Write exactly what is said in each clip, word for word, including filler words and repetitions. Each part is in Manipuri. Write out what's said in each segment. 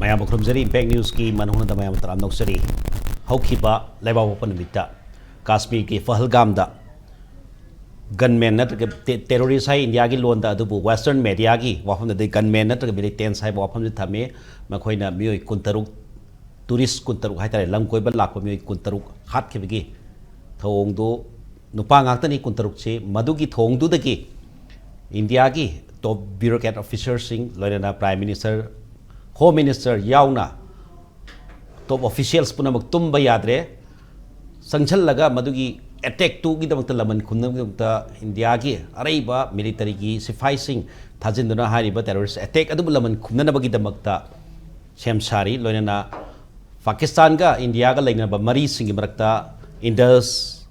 ꯃꯌꯥꯝꯕꯨ ꯈꯨꯔꯨꯝꯖꯔꯤ꯫ ꯏꯝꯄꯦꯛ ꯅ꯭ꯌꯨꯁꯀꯤ ꯃꯅꯨꯡꯗ ꯃꯌꯥꯝ ꯇꯔꯥꯝꯅ ꯑꯣꯛꯆꯔꯤ꯫ ꯍꯧꯈꯤꯕ ꯂꯩꯕꯥꯛꯄꯣꯛꯄ ꯅꯨꯃꯤꯠꯇ ꯀꯥꯁꯃꯤꯔꯒꯤ ꯐꯍꯜꯒꯥꯝꯗ gunman ꯅꯠꯇ꯭ꯔꯒ ꯇꯦ-, terrorist ꯍꯥꯏ ꯏꯟꯗꯤꯌꯥꯒꯤ ꯂꯣꯟꯗ, ꯑꯗꯨꯕꯨ Western mediaꯒꯤ ꯋꯥꯐꯝꯗꯗꯤ gunman ꯅꯠꯇ꯭ꯔꯒ militants ꯍꯥꯏꯕ ꯋꯥꯐꯝꯁꯤ ꯊꯝꯃꯤ꯫ ꯃꯈꯣꯏꯅ ꯃꯤꯑꯣꯏ ꯀꯨꯟꯇꯔꯨꯛ, tourist ꯀꯨꯟꯇꯔꯨꯛ ꯍꯥꯏꯇꯥꯔꯦ, ꯂꯝ ꯀꯣꯏꯕ ꯂꯥꯛꯄ ꯃꯤꯑꯣꯏ ꯀꯨꯟꯇꯔꯨꯛ ꯍꯥꯠꯈꯤꯕꯒꯤ ꯊꯧꯑꯣꯡꯗꯨ, ꯅꯨꯄꯥ ꯉꯥꯛꯇꯅꯤ ꯀꯨꯟꯇꯔꯨꯛꯁꯤ꯫ ꯃꯗꯨꯒꯤ ꯊꯧꯑꯣꯡꯗꯨꯗꯒꯤ ꯏꯟꯗꯤꯌꯥꯒꯤ top bureaucrat officerꯁꯤꯡ, ꯂꯣꯏꯅꯅ Prime Minister, Home Minister ꯌꯥꯎꯅ top officials ꯄꯨꯝꯅꯃꯛ ꯇꯨꯝꯕ ꯌꯥꯗ꯭ꯔꯦ꯫ ꯆꯪꯁꯤꯜꯂꯒ ꯃꯗꯨꯒꯤ attackꯇꯨꯒꯤꯗꯃꯛꯇ ꯂꯃꯟ ꯈꯨꯝꯅꯕꯒꯤꯗꯃꯛꯇ ꯏꯟꯗꯤꯌꯥꯒꯤ ꯑꯔꯩꯕ militaryꯒꯤ ꯁꯤꯐꯥꯏꯁꯤꯡ ꯊꯥꯖꯤꯟꯗꯨꯅ ꯍꯥꯏꯔꯤꯕ terrorist attack ꯑꯗꯨꯕꯨ ꯂꯃꯟ ꯈꯨꯝꯅꯅꯕꯒꯤꯗꯃꯛꯇ ꯁꯦꯝ ꯁꯥꯔꯤ꯫ ꯂꯣꯏꯅꯅ ꯄꯥꯀꯤꯁꯇꯥꯟꯒ ꯏꯟꯗꯤꯌꯥꯒ ꯂꯩꯅꯕ ꯃꯔꯤꯁꯤꯡꯒꯤ ꯃꯔꯛꯇ Indus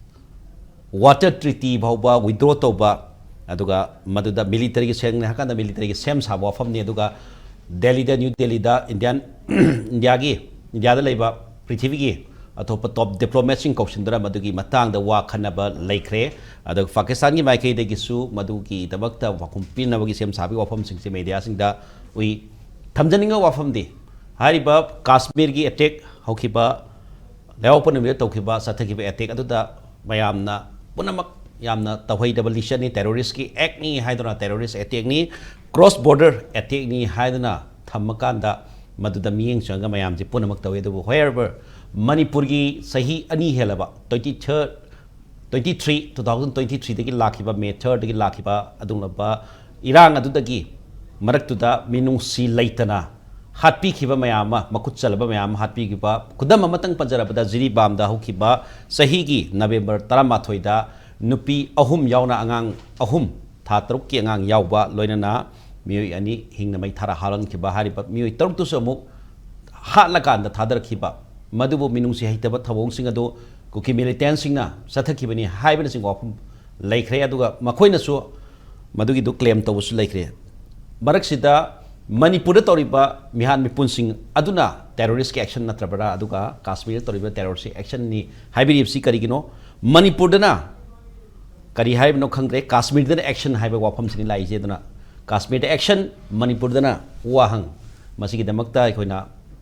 Water Treaty ꯐꯥꯎꯕ withdraw ꯇꯧꯕ, ꯑꯗꯨꯒ ꯃꯗꯨꯗ militaryꯒꯤ, ꯁꯦꯡꯅ ꯍꯥꯏꯔꯀꯥꯟꯗ militaryꯒꯤ ꯁꯦꯝ ꯁꯥꯕ ꯋꯥꯐꯝꯅꯤ꯫ ꯑꯗꯨꯒ ꯗꯦꯜꯂꯤꯗ, ꯅ꯭ꯌꯨ ꯗꯦꯜꯂꯤꯗ Indian, ꯏꯟꯗꯤꯌꯥꯒꯤ, ꯏꯟꯗꯤꯌꯥꯗ ꯂꯩꯕ ꯄ꯭ꯔꯤꯊꯤꯕꯤꯒꯤ ꯑꯇꯣꯞꯄ top diplomatꯁꯤꯡ ꯀꯧꯁꯤꯟꯗꯨꯅ ꯃꯗꯨꯒꯤ ꯃꯇꯥꯡꯗ ꯋꯥ ꯈꯟꯅꯕ ꯂꯩꯈ꯭ꯔꯦ꯫ ꯑꯗꯨꯒ ꯄꯥꯀꯤꯁꯇꯥꯟꯒꯤ ꯃꯥꯏꯀꯩꯗꯒꯤꯁꯨ ꯃꯗꯨꯒꯤꯗꯃꯛꯇ ꯋꯥꯐꯝ ꯄꯤꯅꯕꯒꯤ ꯁꯦꯝ ꯁꯥꯕꯒꯤ ꯋꯥꯐꯝꯁꯤꯡꯁꯦ mediaꯁꯤꯡꯗ ꯎꯏ꯫ ꯊꯝꯖꯅꯤꯡꯕ ꯋꯥꯐꯝꯗꯤ, ꯍꯥꯏꯔꯤꯕ ꯀꯥꯁꯃꯤꯔꯒꯤ attack, ꯍꯧꯈꯤꯕ ꯂꯩꯕꯥꯛꯄꯣꯛꯄ ꯅꯨꯃꯤꯠꯇ ꯇꯧꯈꯤꯕ, ꯆꯠꯊꯈꯤꯕ attack ꯑꯗꯨꯗ ꯃꯌꯥꯝꯅ ꯄꯨꯝꯅꯃꯛ ꯌꯥꯝꯅ ꯇꯧꯍꯩꯗꯕ ꯂꯤꯆꯠꯅꯤ, terroristꯀꯤ actꯅꯤ ꯍꯥꯏꯗꯨꯅ, terrorist attackꯅꯤ, cross border attackꯅꯤ ꯍꯥꯏꯗꯨꯅ ꯊꯝꯃꯀꯥꯟꯗ ꯃꯗꯨꯗ ꯃꯤꯠꯌꯦꯡ ꯆꯪꯉꯒ ꯃꯌꯥꯝꯁꯦ ꯄꯨꯝꯅꯃꯛ ꯇꯧꯋꯤ꯫ ꯑꯗꯨꯕꯨ, however, ꯃꯅꯤꯄꯨꯔꯒꯤ ꯆꯍꯤ ꯑꯅꯤ ꯍꯦꯜꯂꯕ, twenty third, twenty three, two thousand twenty threeꯗꯒꯤ ꯂꯥꯛꯈꯤꯕ, May thirdꯗꯒꯤ ꯂꯥꯛꯈꯤꯕ ꯑꯗꯨꯒꯨꯝꯂꯕ ꯏꯔꯥꯡ ꯑꯗꯨꯗꯒꯤ ꯃꯔꯛꯇꯨꯗ ꯃꯤꯅꯨꯡꯁꯤ ꯂꯩꯇꯅ ꯍꯥꯠꯄꯤꯈꯤꯕ ꯃꯌꯥꯝ ꯑꯃ, ꯃꯈꯨꯠ ꯆꯜꯂꯕ ꯃꯌꯥꯝ ꯑꯃ ꯍꯥꯠꯄꯤꯈꯤꯕ, ꯈꯨꯗꯝ ꯑꯃꯇꯪ ꯄꯟꯖꯔꯕꯗ, ꯖꯤꯔꯤꯕꯥꯝꯗ ꯍꯧꯈꯤꯕ ꯆꯍꯤꯒꯤ November ꯇꯔꯥꯃꯥꯊꯣꯏꯗ ꯅꯨꯄꯤ ꯑꯍꯨꯝ ꯌꯥꯎꯅ ꯑꯉꯥꯡ ꯑꯍꯨꯝ, ꯊꯥ ꯇꯔꯨꯛꯀꯤ ꯑꯉꯥꯡ ꯌꯥꯎꯕ, ꯂꯣꯏꯅꯅ ꯃꯤꯑꯣꯏ ꯑꯅꯤ ꯍꯤꯡꯅ ꯃꯩ ꯊꯥꯔ ꯍꯥꯠꯍꯟꯈꯤꯕ꯫ ꯍꯥꯏꯔꯤꯕ ꯃꯤꯑꯣꯏ ꯇꯔꯨꯛꯇꯨꯁꯨ ꯑꯃꯨꯛ ꯍꯥꯠꯂꯀꯥꯟꯗ ꯊꯥꯗꯔꯛꯈꯤꯕ, ꯃꯗꯨꯕꯨ ꯃꯤꯅꯨꯡꯁꯤ ꯍꯩꯇꯕ ꯊꯧꯑꯣꯡꯁꯤꯡ ꯑꯗꯨ ꯀꯨꯀꯤ militantꯁꯤꯡꯅ ꯆꯠꯊꯈꯤꯕꯅꯤ ꯍꯥꯏꯕꯅꯆꯤꯡꯕ ꯋꯥꯐꯝ ꯂꯩꯈ꯭ꯔꯦ꯫ ꯑꯗꯨꯒ ꯃꯈꯣꯏꯅꯁꯨ ꯃꯗꯨꯒꯤꯗꯨ claim ꯇꯧꯕꯁꯨ ꯂꯩꯈ꯭ꯔꯦ꯫ ꯃꯔꯛꯁꯤꯗ ꯃꯅꯤꯄꯨꯔꯗ ꯇꯧꯔꯤꯕ ꯃꯤꯍꯥꯠ ꯃꯤꯄꯨꯟꯁꯤꯡ ꯑꯗꯨꯅ terroristꯀꯤ action ꯅꯠꯇ꯭ꯔꯕ꯭ꯔꯥ? ꯑꯗꯨꯒ ꯀꯥꯁꯃꯤꯔꯗ ꯇꯧꯔꯤꯕ terroristꯀꯤ actionꯅꯤ ꯍꯥꯏꯕꯤꯔꯤꯕꯁꯤ ꯀꯔꯤꯒꯤꯅꯣ? ꯃꯅꯤꯄꯨꯔꯗꯅ ꯀꯔꯤ ꯍꯥꯏꯕꯅꯣ ꯈꯪꯗ꯭ꯔꯦ, ꯀꯥꯁꯃꯤꯔꯗꯅ action ꯍꯥꯏꯕ ꯋꯥꯐꯝꯁꯤꯅꯤ ꯂꯥꯛꯏꯁꯦ꯫ ꯑꯗꯨꯅ ꯀꯥꯁꯃꯤꯔꯗ action, ꯃꯅꯤꯄꯨꯔꯗꯅ ꯋꯥꯍꯪ꯫ ꯃꯁꯤꯒꯤꯗꯃꯛꯇ ꯑꯩꯈꯣꯏꯅ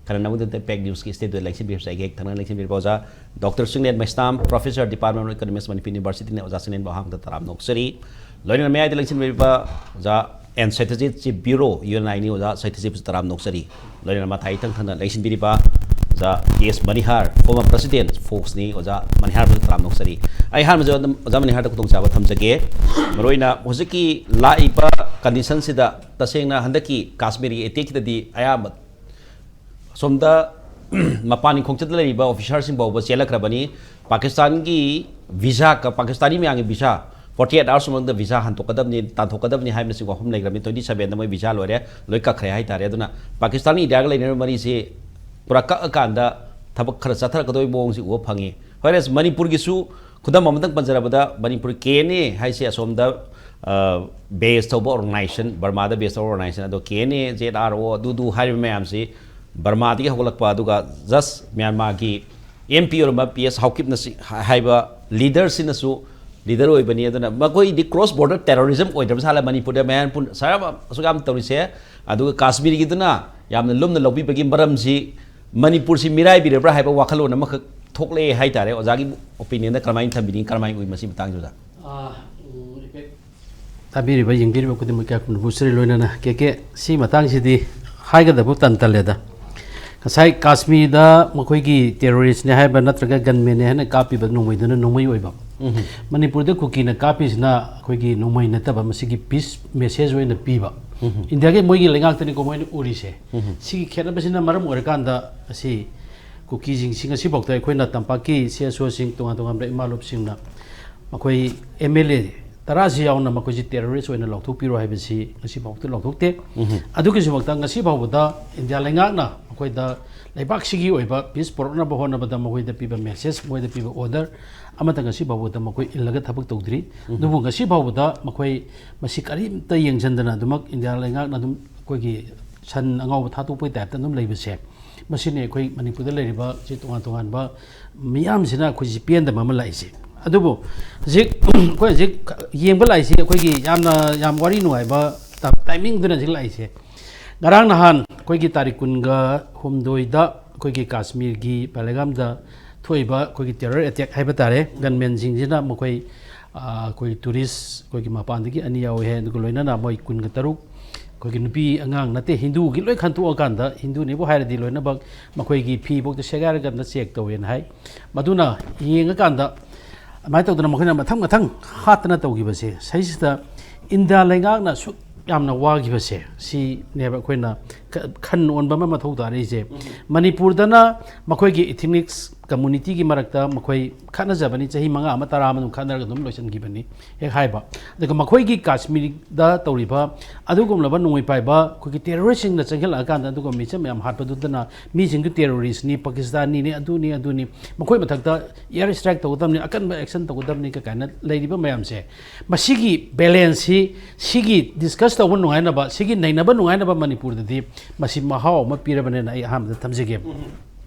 ꯈꯟꯅꯅꯕꯒꯤꯗꯃꯛꯇ ꯄꯦꯛ ꯅ꯭ꯌꯨꯁꯀꯤ ꯁ꯭ꯇꯨꯗꯤꯑꯣꯗ ꯂꯦꯡꯁꯤꯟꯕꯤꯔꯤꯕꯁꯦ ꯑꯩꯒꯤ ꯍꯦꯛ ꯊꯪꯅꯅ ꯂꯦꯡꯁꯤꯟꯕꯤꯔꯤꯕ ꯑꯣꯖꯥ doctor Chinglen Meisnam, Professor, Department of Economics, Manipur University ꯅ ꯑꯣꯖꯥ ꯆꯤꯡꯂꯦꯟꯕꯨ ꯑꯍꯥꯟꯕꯗ ꯇꯔꯥꯝꯅ ꯑꯣꯛꯆꯔꯤ꯫ ꯂꯣꯏꯅꯅ ꯃꯌꯥꯏꯗ ꯂꯦꯡꯁꯤꯟꯕꯤꯔꯤꯕ ꯑꯣꯖꯥ N Satyajit, Chief Bureau, U N I ꯅꯤ, ꯑꯣꯖꯥ ꯁꯇ꯭ꯌꯖꯤꯠꯄꯨꯁꯨ ꯇꯔꯥꯝꯅ ꯑꯣꯛꯆꯔꯤ꯫ ꯂꯣꯏꯅꯅ ꯃꯊꯥꯏ ꯏꯊꯪ ꯊꯪꯅ ꯂꯦꯡꯁꯤꯟꯕꯤꯔꯤꯕ ꯑꯣꯖꯥ ꯀꯦ ꯑꯦꯁ ꯃꯅꯤꯍꯥꯔ, former President, ꯐꯣꯛꯁꯅꯤ, ꯑꯣꯖꯥ ꯃꯅꯤꯍꯥꯔꯕꯨꯁꯨ ꯇꯔꯥꯝꯅ ꯑꯣꯛꯆꯔꯤ꯫ ꯑꯩ ꯑꯍꯥꯟꯕꯁꯦ ꯑꯗꯨꯝ ꯑꯣꯖꯥ ꯃꯅꯤꯍꯥꯔꯗ ꯈꯨꯗꯣꯡꯆꯥꯕ ꯊꯝꯖꯒꯦ꯫ ꯃꯔꯨꯑꯣꯏꯅ ꯍꯧꯖꯤꯛꯀꯤ ꯂꯥꯛꯏꯕ condition ꯁꯤꯗ ꯇꯁꯦꯡꯅ ꯍꯟꯗꯛꯀꯤ ꯀꯥꯁꯃꯤꯔꯒꯤ attack ꯁꯤꯗꯗꯤ ꯑꯌꯥꯝꯕ ꯑꯁꯣꯝꯗ ꯃꯄꯥꯟꯒꯤ ꯈꯣꯡꯆꯠꯇ ꯂꯩꯔꯤꯕ officer ꯁꯤꯡ ꯐꯥꯎꯕ ꯆꯦꯜꯂꯛꯈ꯭ꯔꯕꯅꯤ꯫ ꯄꯥꯀꯤꯁꯇꯥꯟꯒꯤ visa ꯀ-, ꯄꯥꯀꯤꯁꯇꯥꯅꯤ ꯃꯌꯥꯝꯒꯤ visa forty eight hours ꯃꯅꯨꯡꯗ visa ꯍꯟꯗꯣꯛꯀꯗꯕꯅꯤ, ꯇꯥꯟꯊꯣꯛꯀꯗꯕꯅꯤ ꯍꯥꯏꯕꯅꯆꯤꯡꯕ ꯋꯥꯐꯝ ꯂꯩꯈ꯭ꯔꯕꯅꯤ꯫ Twenty seven ꯗ ꯃꯣꯏ visa ꯂꯣꯏꯔꯦ, ꯂꯣꯏ ꯀꯛꯈ꯭ꯔꯦ ꯍꯥꯏꯇꯥꯔꯦ꯫ ꯑꯗꯨꯅ ꯄꯥꯀꯤꯁꯇꯥꯟꯒꯤ ꯏꯟꯗꯤꯌꯥꯒ ꯂꯩꯅꯔꯤꯕ ꯃꯔꯤꯁꯤ ꯄꯨꯔꯥ ꯀꯛꯑꯀꯥꯟꯗ ꯊꯕꯛ ꯈꯔ ꯆꯠꯊꯔꯛꯀꯗꯕꯒꯤ ꯃꯑꯣꯡꯁꯤ ꯎꯕ ꯐꯪꯉꯤ꯫ Whereas ꯃꯅꯤꯄꯨꯔꯒꯤꯁꯨ ꯈꯨꯗꯝ ꯑꯃꯇꯪ ꯄꯟꯖꯔꯕꯗ, ꯃꯅꯤꯄꯨꯔ ꯀꯦ ꯑꯦꯟ ꯑꯦ ꯍꯥꯏꯁꯦ ꯑꯁꯣꯝꯗ, ꯑ, base ꯇꯧꯕ organization, ꯕꯔꯃꯥꯗ base ꯇꯧꯕ organization, ꯑꯗꯣ K N A, Z R O, ꯑꯗꯨꯗꯨ ꯍꯥꯏꯔꯤꯕ ꯃꯌꯥꯝꯁꯤ ꯕꯔꯃꯥꯗꯒꯤ ꯍꯧꯒꯠꯂꯛꯄ, ꯑꯗꯨꯒ just ꯃ꯭ꯌꯥꯟꯃꯥꯔꯒꯤ ꯑꯦꯝ ꯄꯤ ꯑꯣꯏꯔꯝꯕ ꯄꯤ ꯑꯦꯁ ꯍꯥꯎꯀꯤꯞꯅ ꯁꯤ-, ꯍꯥꯏꯕ leader ꯁꯤꯅꯁꯨ leader ꯑꯣꯏꯕꯅꯤ꯫ ꯑꯗꯨꯅ ꯃꯈꯣꯏꯗꯤ cross border terrorism ꯑꯣꯏꯗ꯭ꯔꯕ ꯁꯥꯠꯂ ꯃꯅꯤꯄꯨꯔꯗ ꯃꯌꯥꯝ ꯄꯨꯟ-, ꯁꯔꯥ-, ꯑꯁꯨꯛ ꯌꯥꯝ ꯇꯧꯔꯤꯁꯦ꯫ ꯑꯗꯨꯒ ꯀꯥꯁꯃꯤꯔꯒꯤꯗꯨꯅ ꯌꯥꯝꯅ ꯂꯨꯝꯅ ꯂꯧꯕꯤꯕꯒꯤ ꯃꯔꯝꯁꯤ ꯃꯅꯤꯄꯨꯔꯁꯤ ꯃꯤꯔꯥꯏꯕꯤꯔꯕ꯭ꯔꯥ ꯍꯥꯏꯕ ꯋꯥꯈꯜꯂꯣꯟ ꯑꯃꯈꯛ ꯊꯣꯛꯂꯛꯑꯦ ꯍꯥꯏꯇꯥꯔꯦ꯫ ꯑꯣꯖꯥꯒꯤ opinion ꯗ ꯀꯔꯝꯍꯥꯏꯅ ꯊꯝꯕꯤꯅꯤꯡꯉꯤ, ꯀꯔꯝꯍꯥꯏꯅ ꯎꯏ ꯃꯁꯤ ꯃꯇꯥꯡꯁꯤꯗ? ꯑꯥ, ꯎꯝ, effect ꯇꯥꯕꯤꯔꯤꯕ, ꯌꯦꯡꯕꯤꯔꯤꯕ ꯈꯨꯗꯤꯡꯃꯛ ꯀꯌꯥ ꯀꯨꯝꯅ ꯄꯨꯖꯔꯤ꯫ ꯂꯣꯏꯅꯅ ꯀꯦ ꯀꯦ, ꯁꯤ ꯃꯇꯥꯡꯁꯤꯗꯤ ꯍꯥꯏꯒꯗꯕ ꯇꯟ ꯇꯜꯂꯦꯗ꯫ ꯉꯁꯥꯏ ꯀꯥꯁꯃꯤꯔꯗ ꯃꯈꯣꯏꯒꯤ terrorist ꯅꯦ ꯍꯥꯏꯕ ꯅꯠꯇ꯭ꯔꯒ gunman ꯅꯦ ꯍꯥꯏꯅ ꯀꯥꯞꯄꯤꯕ ꯅꯣꯡꯃꯩꯗꯨꯅ ꯅꯣꯡꯃꯩ ꯑꯣꯏꯕ꯫ ꯎꯝ꯫ ꯃꯅꯤꯄꯨꯔꯗ ꯀꯨꯀꯤꯅ ꯀꯥꯞꯄꯤꯁꯤꯅ ꯑꯩꯈꯣꯏꯒꯤ ꯅꯣꯡꯃꯩ ꯅꯠꯇꯕ, ꯃꯁꯤꯒꯤ peace message ꯑꯣꯏꯅ ꯄꯤꯕ꯫ ꯎꯝ꯫ ꯏꯟꯗꯤꯌꯥꯒꯤ ꯃꯣꯏꯒꯤ ꯂꯩꯉꯥꯛꯇꯅꯤꯀꯣ ꯃꯣꯏꯅ ꯎꯔꯤꯁꯦ꯫ ꯎꯝ꯫ ꯁꯤꯒꯤ ꯈꯦꯠꯅꯕꯁꯤꯅ ꯃꯔꯝ ꯑꯣꯏꯔꯀꯥꯟꯗ ꯑꯁꯤ ꯀꯨꯀꯤꯁꯤꯡꯁꯤ ꯉꯁꯤꯐꯥꯎꯗ ꯑꯩꯈꯣꯏꯅ ꯇꯝꯄꯥꯛꯀꯤ ꯁꯤ ꯑꯦꯁ ꯑꯣꯁꯤꯡ, ꯇꯣꯉꯥꯟ ꯇꯣꯉꯥꯟꯕ ꯏꯃꯥ ꯂꯨꯞꯁꯤꯡꯅ ꯃꯈꯣꯏ ꯑꯦꯝ ꯑꯦꯜ ꯑꯦ ꯇꯔꯥꯁꯤ ꯌꯥꯎꯅ ꯃꯈꯣꯏꯁꯤ terrorist ꯑꯣꯏꯅ ꯂꯧꯊꯣꯛꯄꯤꯔꯣ ꯍꯥꯏꯕꯁꯤ ꯉꯁꯤꯐꯥꯎꯗ ꯂꯧꯊꯣꯛꯇꯦ꯫ ꯎꯝ꯫ ꯑꯗꯨꯒꯤꯁꯨꯃꯛꯇ ꯉꯁꯤ ꯐꯥꯎꯕꯗ ꯏꯟꯗꯤꯌꯥ ꯂꯩꯉꯥꯛꯅ ꯃꯈꯣꯏꯗ ꯂꯩꯕꯥꯛꯁꯤꯒꯤ ꯑꯣꯏꯕ peace ꯄꯨꯔꯛꯅꯕ ꯍꯣꯠꯅꯕꯗ ꯃꯈꯣꯏꯗ ꯄꯤꯕ message, ꯃꯈꯣꯏꯗ ꯄꯤꯕ order ꯑꯃꯠꯇ ꯉꯁꯤ ꯐꯥꯎꯕꯗ ꯃꯈꯣꯏ ꯏꯜꯂꯒ ꯊꯕꯛ ꯇꯧꯗ꯭ꯔꯤ꯫ ꯎꯝ꯫ ꯑꯗꯨꯕꯨ ꯉꯁꯤ ꯐꯥꯎꯕꯗ ꯃꯈꯣꯏ ꯃꯁꯤ ꯀꯔꯤꯝꯇ ꯌꯦꯡꯁꯤꯟꯗꯅ ꯑꯗꯨꯃꯛ ꯏꯟꯗꯤꯌꯥ ꯂꯩꯉꯥꯛꯅ ꯑꯗꯨꯝ ꯑꯩꯈꯣꯏꯒꯤ ꯁꯟ ꯑꯉꯥꯎꯕ ꯊꯥꯗꯣꯛꯄꯒꯤ type ꯇ ꯑꯗꯨꯝ ꯂꯩꯕꯁꯦ, ꯃꯁꯤꯅꯤ ꯑꯩꯈꯣꯏ ꯃꯅꯤꯄꯨꯔꯗ ꯂꯩꯔꯤꯕ ꯁꯤ ꯇꯣꯉꯥꯟ ꯇꯣꯉꯥꯟꯕ ꯃꯤꯌꯥꯝꯁꯤꯅ ꯑꯩꯈꯣꯏꯁꯤ ꯄꯦꯟꯗꯕ ꯑꯃ ꯂꯥꯛꯏꯁꯦ꯫ ꯑꯗꯨꯕꯨ ꯍꯧꯖꯤꯛ ꯑꯩꯈꯣꯏ ꯍꯧꯖꯤꯛ ꯌꯦꯡꯕ ꯂꯥꯛꯏꯁꯤ ꯑꯩꯈꯣꯏꯒꯤ ꯌꯥꯝꯅ, ꯌꯥꯝ ꯋꯥꯔꯤ ꯅꯨꯡꯉꯥꯏꯕ ꯇ-, timing ꯗꯨꯅ ꯍꯧꯖꯤꯛ ꯂꯥꯛꯏꯁꯦ꯫ ꯉꯔꯥꯡ ꯅꯍꯥꯟ ꯑꯩꯈꯣꯏꯒꯤ ꯇꯥꯔꯤꯛ ꯀꯨꯟꯒ ꯍꯨꯝꯗꯣꯏꯗ ꯑꯩꯈꯣꯏꯒꯤ ꯀꯥꯁꯃꯤꯔꯒꯤ ꯄꯍꯜꯒꯥꯝꯗ ꯊꯣꯛꯏꯕ ꯑꯩꯈꯣꯏꯒꯤ ꯇꯦꯔꯔ ꯑꯦꯇꯦꯛ ꯍꯥꯏꯕ ꯇꯥꯔꯦ, ꯒꯟꯃꯦꯟꯁꯤꯡꯁꯤꯅ ꯃꯈꯣꯏ, ꯑ, ꯑꯩꯈꯣꯏꯒꯤ ꯇꯨꯔꯤꯁ ꯑꯩꯈꯣꯏꯒꯤ ꯃꯄꯥꯟꯗꯒꯤ ꯑꯅꯤ ꯌꯥꯎꯏ ꯍꯥꯏ, ꯑꯗꯨꯒ ꯂꯣꯏꯅꯅ ꯃꯣꯏ ꯀꯨꯟꯒ ꯇꯔꯨꯛ, ꯑꯩꯈꯣꯏꯒꯤ ꯅꯨꯄꯤ ꯑꯉꯥꯡ ꯅꯠꯇꯦ, ꯍꯤꯟꯗꯨꯒꯤ ꯂꯣꯏ ꯈꯟꯇꯣꯛꯑꯀꯥꯟꯗ, ꯍꯤꯟꯗꯨꯅꯦꯕꯨ ꯍꯥꯏꯔꯗꯤ ꯂꯣꯏꯅꯃꯛ ꯃꯈꯣꯏꯒꯤ ꯐꯤꯐꯥꯎꯗ ꯁꯦꯒꯥꯏꯔꯒ ꯑꯝꯇ ꯆꯦꯛ ꯇꯧꯋꯦꯅ ꯍꯥꯏ꯫ ꯃꯗꯨꯅ ꯌꯦꯡꯉꯀꯥꯟꯗ ꯑꯗꯨꯃꯥꯏꯅ ꯇꯧꯗꯅ ꯃꯈꯣꯏꯅ ꯃꯊꯪ ꯃꯊꯪ ꯍꯥꯠꯇꯅ ꯇꯧꯈꯤꯕꯁꯦ, ꯁꯤꯁꯤꯗ ꯏꯟꯗꯤꯌꯥ ꯂꯩꯉꯥꯛꯅ ꯁꯨꯛ ꯌꯥꯝꯅ ꯋꯥꯈꯤꯕꯁꯦ ꯁꯤꯅꯦꯕ ꯑꯩꯈꯣꯏꯅ ꯈ-, ꯈꯟ ꯑꯣꯟꯕ ꯑꯃ ꯃꯊꯧ ꯇꯥꯔꯛꯏꯁꯦ꯫ ꯃꯅꯤꯄꯨꯔꯗꯅ ꯃꯈꯣꯏꯒꯤ ꯏꯊꯤꯅꯤꯛꯁ ꯀꯝꯃꯨꯅꯤꯇꯤꯒꯤ ꯃꯔꯛꯇ ꯃꯈꯣꯏ ꯈꯠꯅꯖꯕꯅꯤ, ꯆꯍꯤ ꯃꯉꯥ ꯑꯃ ꯇꯔꯥ ꯑꯃ ꯑꯗꯨꯝ ꯈꯠꯅꯔꯒ ꯑꯗꯨꯝ ꯂꯣꯏꯁꯤꯟꯈꯤꯕꯅꯤ ꯍꯦꯛ ꯍꯥꯏꯕ꯫ ꯑꯗꯨꯒ ꯃꯈꯣꯏꯒꯤ ꯀꯥꯁꯃꯤꯔꯗ ꯇꯧꯔꯤꯕ ꯑꯗꯨꯒꯨꯝꯂꯕ ꯅꯣꯡꯃꯩ ꯄꯥꯏꯕ ꯑꯩꯈꯣꯏꯒꯤ ꯇꯦꯔꯣꯔꯤꯁꯁꯤꯡꯅ ꯆꯪꯁꯤꯜꯂꯛꯑꯀꯥꯟꯗ ꯑꯗꯨꯒꯨꯝꯕ ꯃꯤꯁꯛ ꯃꯌꯥꯝ ꯍꯥꯠꯄꯗꯨꯗꯅ ꯃꯤꯁꯤꯡꯗꯨ ꯇꯦꯔꯣꯔꯤꯁꯅꯤ, ꯄꯥꯀꯤꯁꯇꯥꯅꯤꯅꯤ, ꯑꯗꯨꯅꯤ ꯑꯗꯨꯅꯤ, ꯃꯈꯣꯏ ꯃꯊꯛꯇ ꯏꯌꯥꯔ ꯏꯁꯇ꯭ꯔꯥꯏꯛ ꯇꯧꯒꯗꯕꯅꯤ, ꯑꯀꯟꯕ ꯑꯦꯛꯁꯟ ꯇꯧꯒꯗꯕꯅꯤ ꯀꯥꯏꯅ ꯂꯩꯔꯤꯕ ꯃꯌꯥꯝꯁꯦ, ꯃꯁꯤꯒꯤ ꯕꯦꯂꯦꯟꯁꯁꯤ, ꯁꯤꯒꯤ ꯗꯤꯁꯀꯁ ꯇꯧꯕ ꯅꯨꯡꯉꯥꯏꯅꯕ, ꯁꯤꯒꯤ ꯅꯩꯅꯕ ꯅꯨꯡꯉꯥꯏꯅꯕ ꯃꯅꯤꯄꯨꯔꯗꯗꯤ ꯃꯁꯤ ꯃꯍꯥꯎ ꯑꯃ ꯄꯤꯔꯕꯅꯦꯅ ꯑꯩ ꯑꯍꯥꯟꯕꯗ ꯊꯝꯖꯒꯦ꯫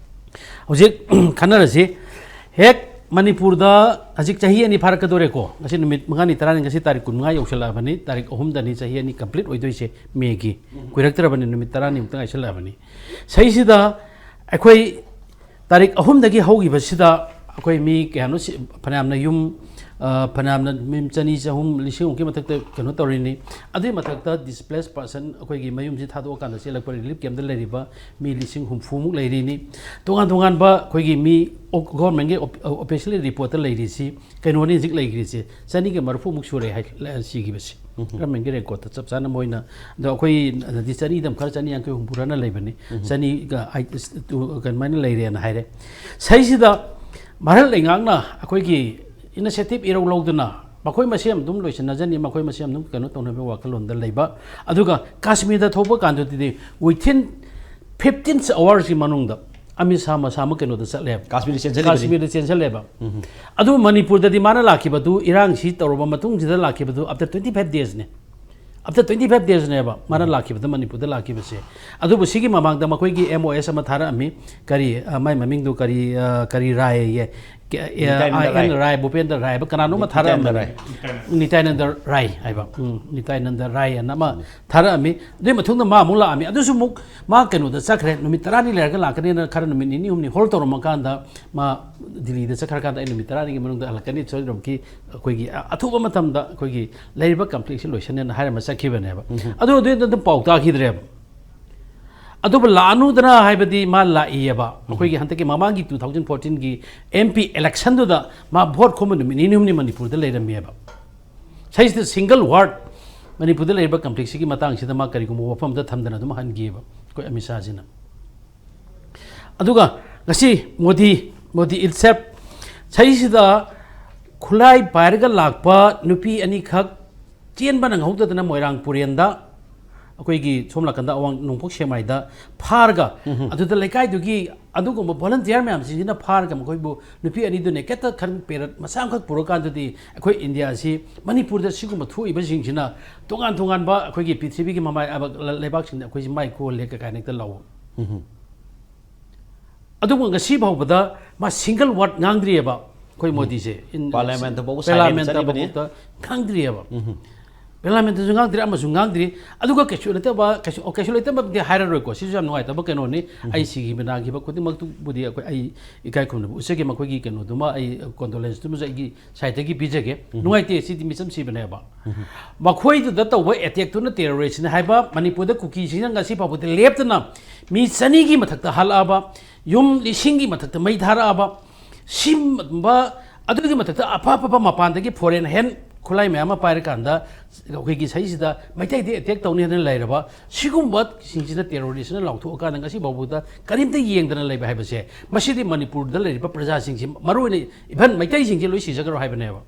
ꯍꯧꯖꯤꯛ ꯈꯟꯅꯔꯁꯤ꯫ ꯍꯦꯛ ꯃꯅꯤꯄꯨꯔꯗ ꯍꯧꯖꯤꯛ ꯆꯍꯤ ꯑꯅꯤ ꯐꯥꯔꯛꯀꯗꯧꯔꯦꯀꯣ꯫ ꯉꯁꯤ ꯅꯨꯃꯤꯠ ꯃꯉꯥꯅꯤ, ꯇꯔꯥꯅꯤ, ꯉꯁꯤ ꯇꯥꯔꯤꯛ ꯀꯨꯟꯃꯉꯥ ꯌꯧꯁꯤꯜꯂꯛꯑꯕꯅꯤ꯫ ꯇꯥꯔꯤꯛ ꯑꯍꯨꯝꯗꯅꯤ ꯆꯍꯤ ꯑꯅꯤ ꯀꯝꯄ꯭ꯂꯤꯠ ꯑꯣꯏꯗꯣꯏꯁꯦ, ꯃꯦꯒꯤ꯫ ꯀꯨꯏꯔꯛꯇ꯭ꯔꯕꯅꯤ, ꯅꯨꯃꯤꯠ ꯇꯔꯥꯅꯤꯃꯨꯛꯇ ꯉꯥꯏꯁꯤꯜꯂꯛꯑꯕꯅꯤ꯫ ꯁꯤꯁꯤꯗ ꯑꯩꯈꯣꯏ ꯇꯥꯔꯤꯛ ꯑꯍꯨꯝꯗꯒꯤ ꯍꯧꯈꯤꯕꯁꯤꯗ ꯑꯩꯈꯣꯏ ꯃꯤ ꯀꯌꯥꯅꯣ ꯁꯤ-, ꯐꯅꯌꯥꯝꯅ ꯌꯨꯝ, ꯑ, ꯐꯅꯌꯥꯝꯅ ꯃꯤ ꯆꯅꯤ, ꯆꯍꯨꯝ, ꯂꯤꯁꯤꯡ ꯑꯃꯨꯛꯀꯤ ꯃꯊꯛꯇ ꯀꯩꯅꯣ ꯇꯧꯔꯤꯅꯤ꯫ ꯑꯗꯨꯒꯤ ꯃꯊꯛꯇ ꯗꯤꯁꯄ꯭ꯂꯦꯁ ꯄꯥꯔꯁꯟ ꯑꯩꯈꯣꯏꯒꯤ ꯃꯌꯨꯝꯁꯤ ꯊꯥꯗꯣꯛꯑꯀꯥꯟꯗ ꯆꯦꯜꯂꯛꯄ ꯔꯤꯂꯤꯐ ꯀꯦꯝꯞꯇ ꯂꯩꯔꯤꯕ ꯃꯤ ꯂꯤꯁꯤꯡ ꯍꯨꯝꯐꯨꯃꯨꯛ ꯂꯩꯔꯤꯅꯤ꯫ ꯇꯣꯉꯥꯟ ꯇꯣꯉꯥꯟꯕ ꯑꯩꯈꯣꯏꯒꯤ ꯃꯤ ꯑꯣ-, ꯒꯣꯔꯃꯦꯟꯒꯤ ꯑꯣꯞ-, ꯑꯣꯐꯤꯁꯤꯌꯦꯜ ꯔꯤꯄꯣꯔꯠꯇ ꯂꯩꯔꯤꯁꯤ ꯀꯩꯅꯣꯅꯤ ꯍꯧꯖꯤꯛ ꯂꯩꯈ꯭ꯔꯤꯁꯦ, ꯆꯅꯤꯒ ꯃꯔꯤꯐꯨꯃꯨꯛ ꯁꯨꯔꯦ ꯍꯥꯏ, ꯂ-, ꯁꯤꯈꯤꯕꯁꯦ꯫ ꯎꯝ꯫ ꯒꯣꯔꯃꯦꯟꯒꯤ ꯔꯦꯀꯣꯔꯠꯇ ꯆꯞ ꯆꯥꯅ ꯃꯣꯏꯅ, ꯑꯗꯣ ꯑꯩꯈꯣꯏꯅꯗꯤ ꯆꯅꯤꯗ ꯈꯔ ꯆꯅꯤ ꯌꯥꯡꯈꯩ ꯍꯨꯝꯐꯨꯔꯅ ꯂꯩꯕꯅꯤ꯫ ꯎꯝ꯫ ꯆꯅꯤꯒ ꯑꯥꯏꯠ-, ꯇꯨ-, ꯑꯗꯨꯃꯥꯏꯅ ꯂꯩꯔꯦꯅ ꯍꯥꯏꯔꯦ꯫ ꯁꯤꯁꯤꯗ ꯚꯥꯔꯠ ꯂꯩꯉꯥꯛꯅ ꯑꯩꯈꯣꯏꯒꯤ ꯏꯅꯤꯁꯤꯌꯦꯇꯤꯚ ꯏꯔꯧ ꯂꯧꯗꯨꯅ ꯃꯈꯣꯏ ꯃꯁꯦꯟ ꯑꯗꯨꯝ ꯂꯣꯏꯁꯤꯟꯅꯖꯅꯤ, ꯃꯈꯣꯏ ꯃꯁꯦꯟ ꯑꯗꯨꯝ ꯀꯩꯅꯣ ꯇꯧꯅꯕꯒꯤ ꯋꯥꯈꯜꯂꯣꯟꯗ ꯂꯩꯕ, ꯑꯗꯨꯒ ꯀꯥꯁꯃꯤꯔꯗ ꯊꯣꯛꯄ ꯀꯥꯟꯗꯗꯤ within fifteen hours ꯀꯤ ꯃꯅꯨꯡꯗ ꯑꯃꯤꯠ ꯁꯥ ꯃꯁꯥꯃꯛ ꯀꯩꯅꯣꯗ ꯆꯠꯂꯦꯕ꯫ ꯀꯥꯁꯃꯤꯔꯗ ꯆꯦꯟꯁꯤꯜꯂꯤꯕꯅꯤ꯫ ꯀꯥꯁꯃꯤꯔꯗ ꯆꯦꯟꯁꯤꯜꯂꯦꯕ꯫ ꯎꯝ꯫ ꯑꯗꯨ ꯃꯅꯤꯄꯨꯔꯗꯗꯤ ꯃꯥꯅ ꯂꯥꯛꯈꯤꯕꯗꯨ, ꯏꯔꯥꯡꯁꯤ ꯇꯧꯔꯕ ꯃꯇꯨꯡꯁꯤꯗ ꯂꯥꯛꯈꯤꯕꯗꯨ after twenty five days ꯅꯤ꯫ ꯑꯞꯇ ꯇ꯭ꯋꯦꯟꯇꯤ ꯐꯥꯏꯚ ꯗꯦꯖꯅꯦꯕ ꯃꯥꯅ ꯂꯥꯛꯈꯤꯕꯗ, ꯃꯅꯤꯄꯨꯔꯗ ꯂꯥꯛꯈꯤꯕꯁꯦ꯫ ꯑꯗꯨꯕꯨ ꯁꯤꯒꯤ ꯃꯃꯥꯡꯗ ꯃꯈꯣꯏꯒꯤ ꯑꯦꯝ ꯑꯣ ꯑꯦꯁ ꯑꯃ ꯊꯥꯔꯛꯑꯝꯃꯤ꯫ ꯀꯔꯤ, ꯑ, ꯃꯥꯏ ꯃꯃꯤꯡꯗꯨ ꯀꯔꯤ, ꯑ, ꯀꯔꯤ ꯔꯥꯏ ꯑꯌꯦ? ꯀꯦ-, ꯑꯦ, ꯅꯤꯇꯥꯏꯅꯟꯗ ꯑꯥꯏ ꯑꯦꯟ ꯔꯥꯏ꯫ ꯔꯥꯏ, ꯚꯨꯄꯦꯟꯗ꯭ꯔ ꯔꯥꯏ ꯍꯥꯏꯕ ꯀꯅꯥꯅꯣ ꯑꯃ ꯅꯤꯇꯥꯏꯅꯟꯗ ꯊꯥꯔꯛꯑꯝꯕꯅꯤ꯫ ꯔꯥꯏ꯫ ꯅꯤꯇꯥꯏꯅꯟꯗ ꯔꯥꯏ ꯍꯥꯏꯕ꯫ ꯎꯝ, ꯅꯤꯇꯥꯏꯅꯟꯗ ꯔꯥꯏ ꯑꯅ ꯑꯃ ꯊꯥꯔꯛꯑꯝꯃꯤ꯫ ꯑꯗꯨꯒꯤ ꯃꯇꯨꯡꯗ ꯃꯥ ꯑꯃꯨꯛ ꯂꯥꯛꯑꯝꯃꯤ꯫ ꯑꯗꯨꯁꯨ ꯑꯃꯨꯛ ꯃꯥ ꯀꯩꯅꯣꯗ ꯆꯠꯈ꯭ꯔꯦ꯫ ꯅꯨꯃꯤꯠ ꯇꯔꯥꯅꯤ ꯂꯩꯔꯒ ꯂꯥꯛꯀꯅꯤꯅ ꯈꯔ ꯅꯨꯃꯤꯠ ꯅꯤꯅꯤ ꯍꯨꯝꯅꯤ hold ꯇꯧꯔꯝꯃꯀꯥꯟꯗ ꯃꯥ ꯗꯤꯜꯂꯤꯗ ꯆꯠꯈ꯭ꯔꯀꯥꯟꯗ ꯑꯩ ꯅꯨꯃꯤꯠ ꯇꯔꯥꯅꯤꯒꯤ ꯃꯅꯨꯡꯗ ꯍꯜꯂꯛꯀꯅꯤ, ꯁꯣꯏꯗꯅꯃꯛꯀꯤ ꯑꯩꯈꯣꯏꯒꯤ ꯑ-, ꯑꯊꯨꯕ ꯃꯇꯝꯗ ꯑꯩꯈꯣꯏꯒꯤ ꯂꯩꯔꯤꯕ complexꯁꯤ ꯂꯣꯏꯁꯟꯅꯦꯅ ꯍꯥꯏꯔꯝꯃ ꯆꯠꯈꯤꯕꯅꯦꯕ꯫ ꯑꯗꯨ ꯑꯗꯨꯗ ꯑꯗꯨꯝ ꯄꯥꯎ ꯇꯥꯈꯤꯗ꯭ꯔꯦꯕ꯫ ꯑꯗꯨꯕꯨ ꯂꯥꯛꯑꯅꯨꯗꯅ ꯍꯥꯏꯕꯗꯤ ꯃꯥ ꯂꯥꯛꯏꯌꯦꯕ꯫ ꯑꯩꯈꯣꯏꯒꯤ ꯍꯟꯗꯛꯀꯤ ꯃꯃꯥꯡꯒꯤ two thousand fourteenꯒꯤ M P electionꯗꯨꯗ ꯃꯥ vote ꯈꯣꯝꯕ ꯅꯨꯃꯤꯠ ꯅꯤꯅꯤ ꯍꯨꯝꯅꯤ ꯃꯅꯤꯄꯨꯔꯗ ꯂꯩꯔꯝꯃꯦꯕ꯫ ꯁꯤꯁꯤꯗ single word ꯃꯅꯤꯄꯨꯔꯗ ꯂꯩꯔꯤꯕ complexꯁꯤꯒꯤ ꯃꯇꯥꯡꯁꯤꯗ ꯃꯥ ꯀꯔꯤꯒꯨꯝꯕ ꯋꯥꯐꯝ ꯑꯃꯗ ꯊꯝꯗꯅ ꯑꯗꯨꯝ ꯍꯟꯈꯤꯑꯕ ꯑꯩꯈꯣꯏ ꯑꯃꯤꯠ ꯁꯥꯍꯁꯤꯅ꯫ ꯑꯗꯨꯒ ꯉꯁꯤ ꯃꯣꯗꯤ, ꯃꯣꯗꯤ itself ꯁꯤꯁꯤꯗ ꯈꯨꯠꯂꯥꯏ ꯄꯥꯏꯔꯒ ꯂꯥꯛꯄ ꯅꯨꯄꯤ ꯑꯅꯤꯈꯛ ꯆꯦꯟꯕ ꯅꯪꯍꯧꯗꯗꯅ ꯃꯣꯏꯔꯥꯡ ꯄꯨꯔꯦꯟꯗ, ꯑꯩꯈꯣꯏꯒꯤ ꯁꯣꯝ ꯅꯥꯀꯟꯗ ꯑꯋꯥꯡ ꯅꯣꯡꯄꯣꯛ ꯁꯦꯛꯃꯥꯏꯗ ꯐꯥꯔꯒ, ꯑꯗꯨꯗ ꯂꯩꯀꯥꯏꯗꯨꯒꯤ ꯑꯗꯨꯒꯨꯝꯕ volunteer ꯃꯌꯥꯝꯁꯤꯡꯁꯤꯅ ꯐꯥꯔꯒ ꯃꯈꯣꯏꯕꯨ ꯅꯨꯄꯤ ꯑꯅꯤꯗꯨ nakedꯇ ꯈꯔ ꯄꯦꯔꯠ ꯃꯆꯥ ꯑꯃꯈꯛ ꯄꯨꯔꯀꯥꯟꯗꯗꯤ ꯑꯩꯈꯣꯏ ꯏꯟꯗꯤꯌꯥꯁꯤ, ꯃꯅꯤꯄꯨꯔꯗ ꯁꯤꯒꯨꯝꯕ ꯊꯣꯛꯏꯕꯁꯤꯡꯁꯤꯅ ꯇꯣꯉꯥꯟ ꯇꯣꯉꯥꯟꯕ ꯑꯩꯈꯣꯏꯒꯤ ꯄ꯭ꯔꯤꯊꯤꯕꯤꯒꯤ ꯃꯃꯥꯏ, ꯂꯩꯕꯥꯛꯁꯤꯡꯗ ꯑꯩꯈꯣꯏꯁꯤ ꯃꯥꯏ ꯀꯣꯜꯂꯦ ꯀꯥꯏꯅ ꯍꯦꯛꯇ ꯂꯥꯎꯕ꯫ ꯑꯗꯨꯕꯨ ꯉꯁꯤ ꯐꯥꯎꯕꯗ ꯃꯥ single word ꯉꯥꯡꯗ꯭ꯔꯤꯑꯕ ꯑꯩꯈꯣꯏ ꯃꯣꯗꯤꯁꯦ꯫ In-, Parliamentꯇ ꯐꯥꯎꯕ silent Parliamentꯇ ꯆꯠꯂꯤꯕꯅꯤ꯫ ꯐꯥꯎꯕꯗ ꯉꯥꯡꯗ꯭ꯔꯤꯑꯕ꯫ Parliamentꯇꯁꯨ ꯉꯥꯡꯗ꯭ꯔꯤ, ꯑꯃꯁꯨ ꯉꯥꯡꯗ꯭ꯔꯤ꯫ ꯑꯗꯨꯒ ꯀꯩꯁꯨ ꯅꯠꯇꯕ, ꯀꯩꯁꯨ, ꯀꯩꯁꯨ ꯂꯩꯇꯕꯗꯤ ꯍꯥꯏꯔꯔꯣꯏꯀꯣ, ꯁꯤꯁꯨ ꯌꯥꯝ ꯅꯨꯡꯉꯥꯏꯇꯕ ꯀꯩꯅꯣꯅꯤ꯫ ꯑꯩ ꯁꯤꯈꯤꯕ ꯅꯥꯈꯤꯕ ꯈꯨꯗꯤꯡꯃꯛꯇꯨꯕꯨꯗꯤ ꯑꯩꯈꯣꯏ, ꯑꯩ ꯏꯀꯥꯏ ꯈꯨꯝꯅꯕ ꯎꯠꯆꯒꯦ꯫ ꯃꯈꯣꯏꯒꯤ ꯀꯩꯅꯣꯗꯨꯃ ꯑꯩ condolenceꯇꯨꯃꯁꯨ ꯑꯩꯒꯤ sideꯇꯒꯤ ꯄꯤꯖꯒꯦ꯫ ꯅꯨꯡꯉꯥꯏꯇꯦ, ꯁꯤꯗꯤ ꯃꯤꯆꯝ ꯁꯤꯕꯅꯦꯕ꯫ ꯃꯈꯣꯏꯗꯨꯗ ꯇꯧꯕ attackꯇꯨꯅ terroristꯅꯤ ꯍꯥꯏꯕ ꯃꯅꯤꯄꯨꯔꯗ ꯀꯨꯀꯤꯁꯤꯡꯅ ꯉꯁꯤ ꯐꯥꯎꯕꯗ ꯂꯦꯞꯇꯅ ꯃꯤ ꯆꯅꯤꯒꯤ ꯃꯊꯛꯇ ꯍꯥꯠꯂꯛꯑꯕ, ꯌꯨꯝ ꯂꯤꯁꯤꯡꯒꯤ ꯃꯊꯛꯇ ꯃꯩ ꯊꯥꯔꯛꯑꯕ, ꯁꯤꯒꯨꯝꯕ, ꯑꯗꯨꯒꯤ ꯃꯊꯛꯇ ꯑꯐ ꯑꯐꯕ ꯃꯄꯥꯟꯗꯒꯤ foreign hand ꯈꯨꯠꯂꯥꯏ ꯃꯌꯥꯝ ꯑꯃ ꯄꯥꯏꯔꯀꯥꯟꯗ ꯑꯩꯈꯣꯏꯒꯤ ꯁꯤꯁꯤꯗ ꯃꯩꯇꯩꯗ attack ꯇꯧꯅꯤ ꯍꯥꯏꯗꯅ ꯂꯩꯔꯕ ꯁꯤꯒꯨꯝꯕꯁꯤꯡꯁꯤꯅ terroristꯅ ꯂꯥꯎꯊꯣꯛꯑꯀꯥꯟꯗ ꯉꯁꯤ ꯐꯥꯎꯕꯗ ꯀꯔꯤꯝꯇ ꯌꯦꯡꯗꯅ ꯂꯩꯕ ꯍꯥꯏꯕꯁꯦ, ꯃꯁꯤꯗꯤ ꯃꯅꯤꯄꯨꯔꯗ ꯂꯩꯔꯤꯕ ꯄ꯭ꯔꯖꯥꯁꯤꯡꯁꯤ, ꯃꯔꯨꯑꯣꯏꯅ even ꯃꯩꯇꯩꯁꯤꯡꯁꯤ ꯂꯣꯏ ꯁꯤꯖꯈ꯭ꯔꯣ ꯍꯥꯏꯕꯅꯦꯕ꯫